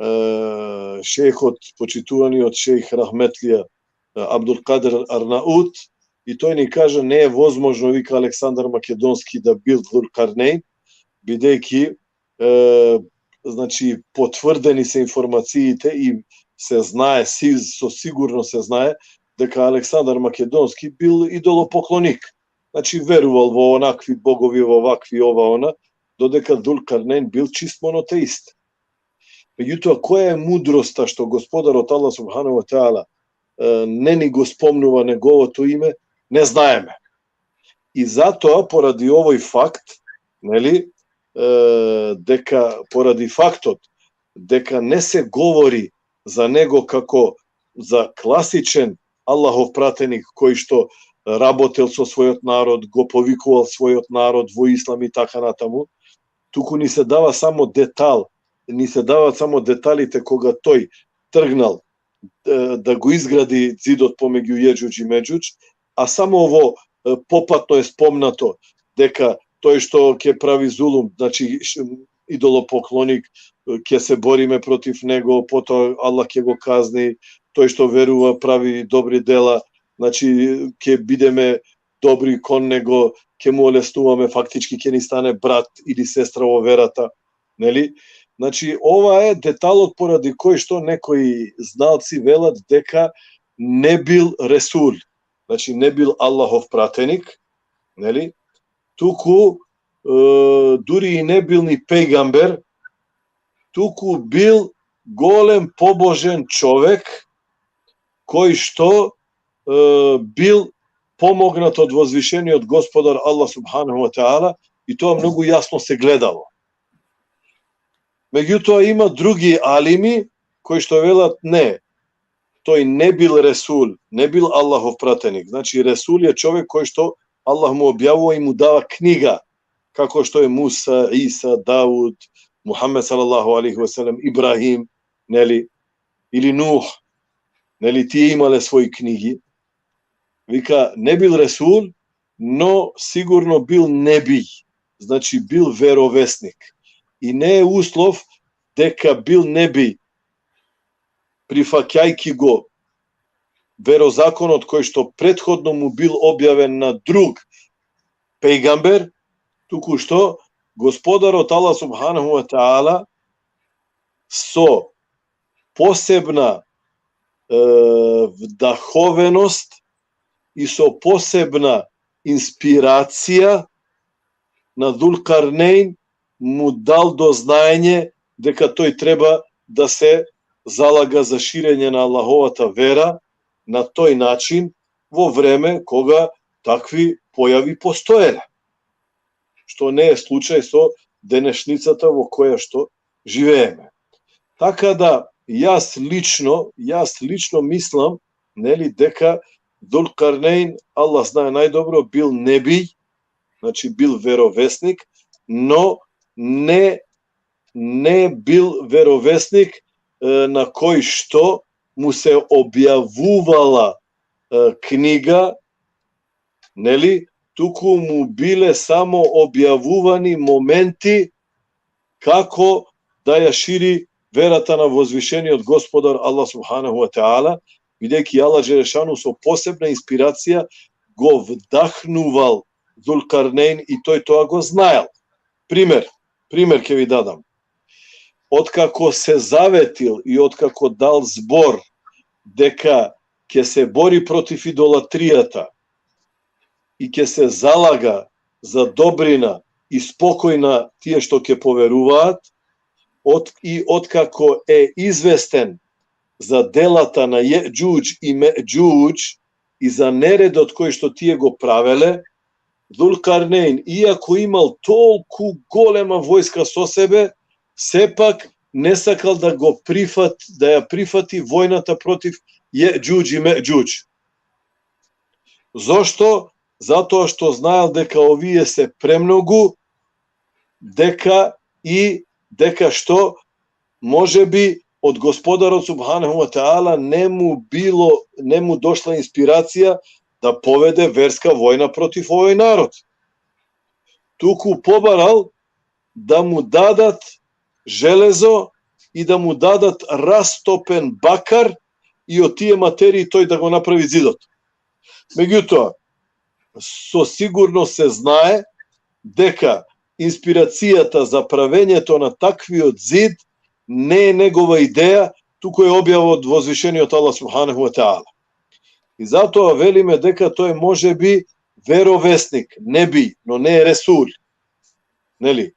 е, шејхот, почитуваниот шејх рахметлија, е, Абдулкадир Арнаут, и тој ни кажа, не е возможно, вика, Александар Македонски да бил Дулкарнеин, бидејќи, е, значи, потврдени се информациите и се знае, си, со сигурно се знае дека Александар Македонски бил идолопоклоник. Значи, верувал во онакви богови, во вакви, ова, она, додека Дулкарнеин бил чист монотеист. Меѓутоа, која е мудроста што Господарот Аллах субханаху ва таала, е, не ни го спомнува неговото име, не знаеме. И затоа, поради овој факт, нели, е, дека, поради фактот дека не се говори за него како за класичен Аллахов пратеник кој што работел со својот народ, го повикувал својот народ во ислам и така натаму, туку ни се дава само детал, ни се даваат само деталите кога тој тргнал, е, да го изгради зидот помеѓу Јеџуџ и Меџуџ, а само ово, е, попатно е спомнато дека тој што ќе прави зулум, значи, ш-, идолопоклоник, е, ќе се бориме против него, потоа Аллах ќе го казни, тој што верува, прави добри дела, значи, ќе бидеме добри кон него, ќе му олеснуваме, фактички ќе ни стане брат или сестра во верата, нели? Значи, ова е деталот поради кој што некои зналци велат дека не бил Ресул, значи, не бил Аллахов пратеник, нели? Туку, е, дури и не бил ни пејгамбер, туку бил голем побожен човек кој што, е, бил помогнат од возвишениот Господар Аллах субханаху ва таала и тоа многу јасно се гледало. Меѓутоа, има други алими кои што велат не, тој не бил Ресул, не бил Аллахов пратеник. Значи, Ресул е човек кој што Аллах му објавува и му дава книга, како што е Муса, Иса, Дауд, Мухаммед салаллаху алейхи ва салем, Ибрахим, нели, или Нух, нели, тие имале своји книги. Вика, не бил Ресул, но сигурно бил Небиј, значи бил веровесник. И не е услов дека бил Небиј, прифаќајќи го верозаконот кој што претходно му бил објавен на друг пејгамбер, туку што Господарот Аллах субханаху ва таала со посебна, е, вдаховеност и со посебна инспирација на Дулкарнејн му дал до знаење дека тој треба да се залага за ширење на Аллаховата вера на тој начин во време кога такви појави постоеле, што не е случај со денешницата во која што живееме. Така да, јас лично, јас лично мислам, нели, дека Дулкарнејн, Аллах знае најдобро, бил небиј, значи бил веровесник, но не, не бил веровесник, е, на кој што му се објавувала, е, книга, нели, туку му биле само објавувани моменти како да ја шири верата на возвишениот Господар Аллах субханаху ва таала, бидејќи Аллах Джелешану со посебна инспирација го вдахнувал Дулкарнејн и тој тоа го знаел. Пример, пример ќе ви дадам. Откако се заветил и откако дал збор дека ќе се бори против идолатријата и ќе се залага за добрина и спокој на тие што ќе поверуваат, од, и откако е известен за делата на Јеџуџ и Меџуџ и за нередот кој што тие го правеле, Дулкарнејн, иако имал толку голема војска со себе, сепак не сакал да го прифат, да ја прифати војната против Јеџуџ и Меџуџ. Зошто? Затоа што знаел дека овие се премногу, дека и дека што може би од Господарот субханаху ва таала не му било, не му дошла инспирација да поведе верска војна против овој народ. Туку побарал да му дадат железо и да му дадат растопен бакар и од тие материи тој да го направи зидот. Меѓутоа, со сигурност се знае дека инспирацијата за правењето на таквиот зид не е негова идеја, туку е објава од возвишениот Аллах субханаху ва таала. И затоа велиме дека тој може би веровесник, небиј, но не е ресул. Нели?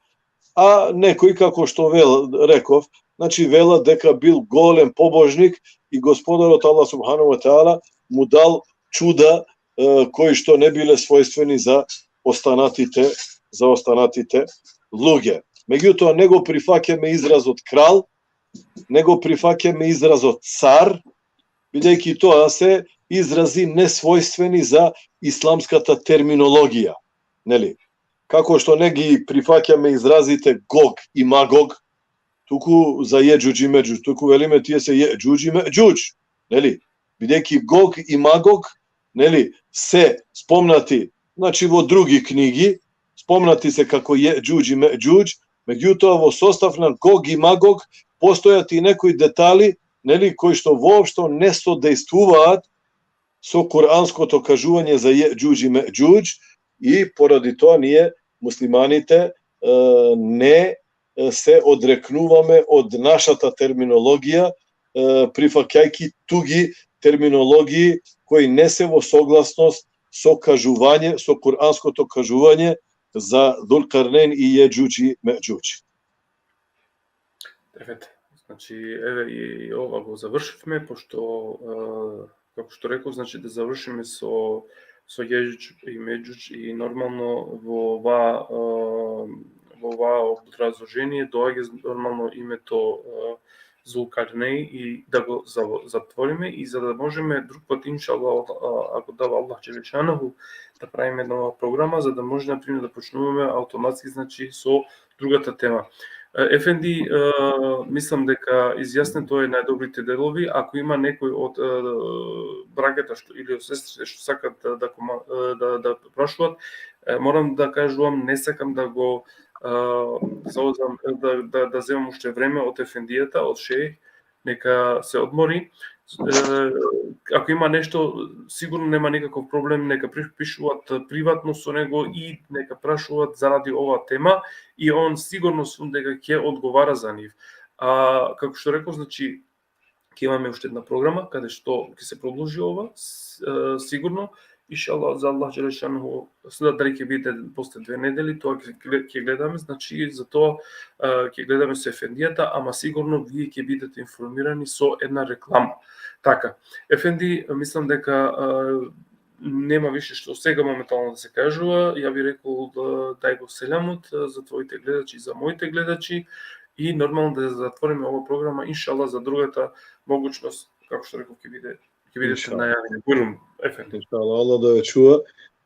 А некои, како што вел, реков, значи, велат дека бил голем побожник и Господарот Аллах субханаху ва таала му дал чуда, е, кои што не биле својствени за останатите, за останатите луѓе. Меѓутоа, не го прифаќаме изразот крал, не го прифаќаме изразот цар, бидејќи тоа се изрази несвојствени за исламската терминологија. Нели? Како што не ги прифаќаме изразите Гог и Магог, туку за Јеџуџ и Меџуџ, туку велиме тие се Јеџуџ и Меџуџ, нели? Бидејќи Гог и Магог, нели, се спомнати, значи, во други книги, спомнати се како Јеџуџ и Меџуџ, меѓутоа во состав на Гог и Магог постојат и некои детали, нели, кои што воопшто не содејствуваат со куранското кажување за Јеџуџ и Меџуџ и поради тоа ние муслиманите, е, не, е, се одрекнуваме од нашата терминологија, е, прифаќајќи туги терминологии кои не се во согласност со кажување, со куранското кажување за Дулкарнејн и Јеџуџ и Меџуџ. Еве, значи, еве и, и ова го завршивме, пошто, е, како што реков, значи, да завршиме со, со Јеџуџ и Меџуџ и нормално во ова, е, во ова образложение доаѓа нормално името, е, Зулкарнеј и да го зав-, затвориме и за да можеме друг пат, иншаллах, е, ако дава Аллах Джелешанаху, да правиме нова програма, за да може, например, да почнуваме автоматски, значи, со другата тема. Е, Ефенди, е, мислам дека изјаснето е најдобрите делови. Ако има некој од, е, браќата што, или од сестрите што сакат да, да, кома-, е, да, да прашуваат, е, морам да кажувам, не сакам да го, е, заузам, да, да, да земам уште време од ефендијата, од шејх, нека се одмори. Е, ако има нешто, сигурно нема никаков проблем, нека при-, пишуваат приватно со него и нека прашуваат заради оваа тема и он сигурно сум дека ќе одговара за нив. А, како што реков, значи, ќе имаме уште една програма каде што ќе се продолжи ова, с-, е, сигурно, иншаллах, за Аллах Джелешану, се да дали ќе биде после две недели, тоа ќе гле-, ќе гледаме, значи, за тоа, е, ќе гледаме со ефендијата, ама сигурно вие ќе бидете информирани со една реклама. Така, Ефенди, мислам дека, е, нема више што сега моментално да се кажува. Ја би рекол, е, дај го селамот, е, за твоите гледачи, за моите гледачи и нормално да затвориме ова програма, иншаллах, за другата могучност, како што реков, ќе биде, ќе бидете Иншаллах. Најавени. Бујрум, Ефенди. Иншаллах, Аллах да ве чува.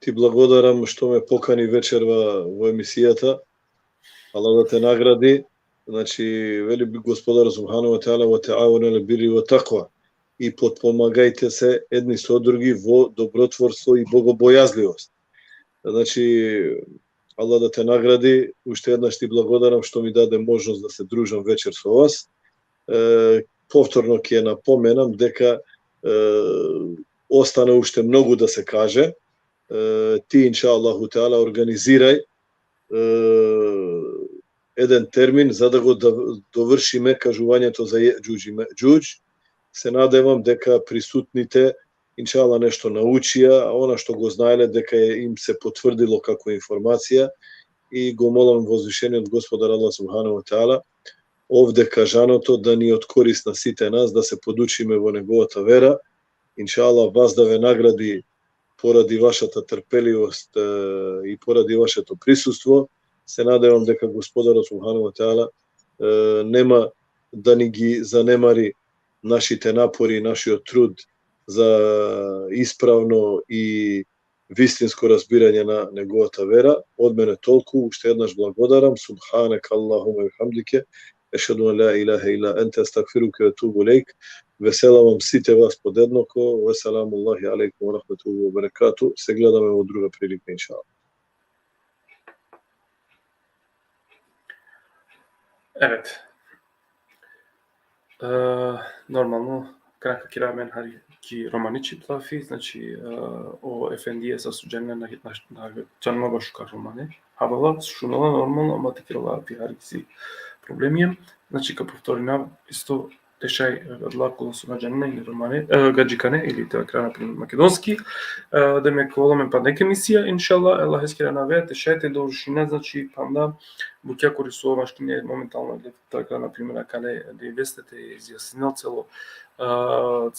Ти благодарам што ме покани вечерва во емисијата. Аллах да те награди. Значи, вели Господар субхану ва таала: „Ва таавану алел бирри ва таква“. И потпомагајте се едни со други во добротворство и богобојазливост. Значи, Аллах да те награди, уште еднаш ти благодарам што ми даде можност да се дружам вечер со вас. Е, повторно ќе напоменам дека, е, остана уште многу да се каже. Е, ти, инша Аллаху таала, организирај, е, еден термин за да го дов-, довршиме кажувањето за Јеџуџ и Меџуџ. Се надевам дека присутните, иншаллах, нешто научија, а она што го знаеле дека е, им се потврдило како информација, и го молам возвишениот Господар Аллах субхану ва таала овде кажаното да ни од корист на сите нас, да се подучиме во неговата вера. Иншаллах, вас да ве награди поради вашата трпеливост, е, и поради вашето присуство. Се надевам дека Господарот субхану ва таала, е, нема да ни ги занемари нашите напори, нашиот труд за исправно и вистинско разбирање на неговата вера. Од мене толку, уште еднаш благодарам. Субханека Аллахуме ва бихамдике, ешхеду ан ла илахе илла енте, естагфируке ве етубу илејк. Ве селамам сите вас подеднакво. Ве селамуллахи алејкум ва рахметуху ва берекату. Се гледаме во друга прилика, иншаллах. Evet. E, normalno, kranka kira amen hari ki romani čitlafi, znači, e, o efendije sa su džanena na, na, na, džanena bašuka romane. Havala, šunela normalno, ama te kira lafi hari kisi problemijem. Znači, ka povtorinav isto te šaj, e, adala kola so na džanena ili romane, e, gadžikane ili te vakera, na primer, makedonski. E, demek, ola amen panda jekh emisija, inšallah, e Allaheskere anavea, te šaj te dovršina, znači, panda bukja kori so našti ine momentalno, te vakera, na primer, akale, da i veste te izjasnina celo, e,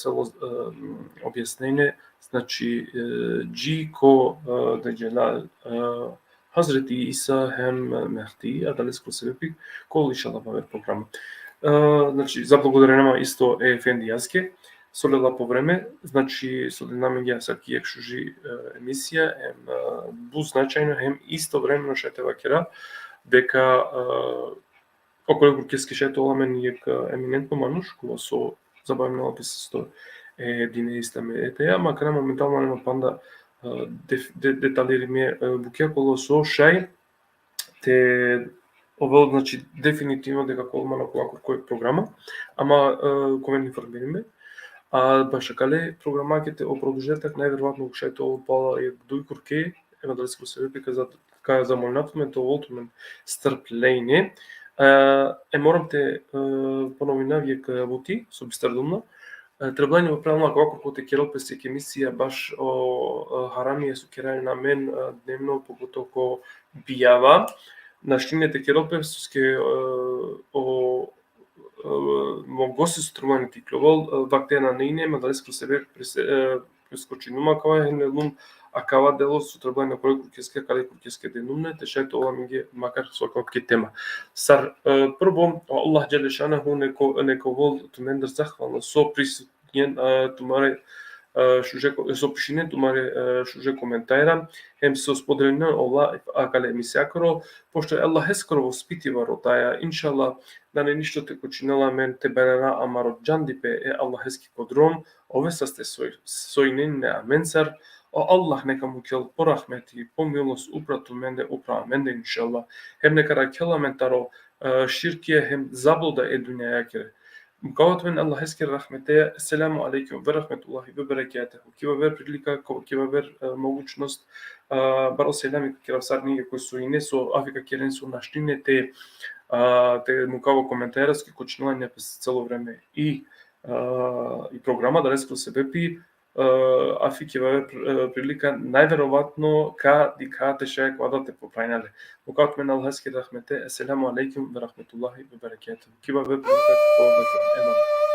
celo, e, objasnenje, znači, e, dži ko, e, da džela, e, Hazreti Isa hem Mehdi, adaleskoro sebepi, kol inšallah aver programa. E, znači, zablagodarinama isto e efendijaske, so lela po vreme, znači, so lela amenge asavki jekh šuži, e, emisija, em, e, but značajno, hem istovremeno šaj te vakera, deka, e, okole kurkeske šaj te ovel amen jekh, e, eminentno manuš, kova so zabavinela pe isto e dine islame, e, te ja, makar momentalno nema panda, e, def-, de-, detalirime, e, bukja kola so šaj te ovel, znači, definitivno deka ka ovel man okova kurko programa, ama, e, ka oven informirime. A bašo akale programake te, o produžetak najverovatno šaj te ovel pala jekh duj kurke, em adaleskoro sebepi ka za-, ka zamolinav tumen te ovel tumen strpljenje. E, e, moram te, e, ponovinav jekh buti, so bistardum na. E, trebela ine, pravno, okova kurko te kerel pe jekh emisija baš o, e, haramija so kerena amen, e, dnevno, pogotovo ko bijava. Našti ine te kerel pe soske, e, o, e, mo gosti so trebela ine te ikljovel, e, vakti nane ine, em adaleskoro sebepi pres-, e, preskočinum akava, hem lelum akava delo so trebela ine okole kurkeske, akale kurkeske denum ine, te šaj te ovel amenge makar so akava ki tema. Sar, e, prvo, o Allah dželle šanuhu neka, neka ovel tumendar zahvalno so prisutnjen, e, tumare, e, šuže ko-, so pišinen tumare, e, šuže komentara, hem so spodelinen ola akale emisijakoro, pošto e Allaheskoro vospitiba rotaja, inšallah, nane ništo te kočinela amen te berena amaro džandipe e Allaheske ko drom, ove saste soj-, sojnine amencar, o Allah neka mukel po rahmeti, po milost upra tumende, upra amende, inšallah. Hem neka rakhel amen taro, e, širkija hem zabluda e dunjajakere. Mukava tumen Allaheskere rahmeteja, esselamu alejkum ve rahmetullahi ve berekatuhu. Ki aver prilika, ko-, ki aver, e, mogućnost, e, baro selami ka kerav sarinenge koj so ine, so afi ka keren, so našti ine te, e, te mukava komentaraske, kočinela ine pes celo vreme i, e, i programa, adaleske o sebepi, e, afi ki aver, e, prilika, najverovatno ka dikha te šaj kova da te popravina le. Mukava tumen Allaheskere rahmete, esselamu alejkum ve rahmetullahi ve berekatuhu. Ki aver prilika, ko-, emanet.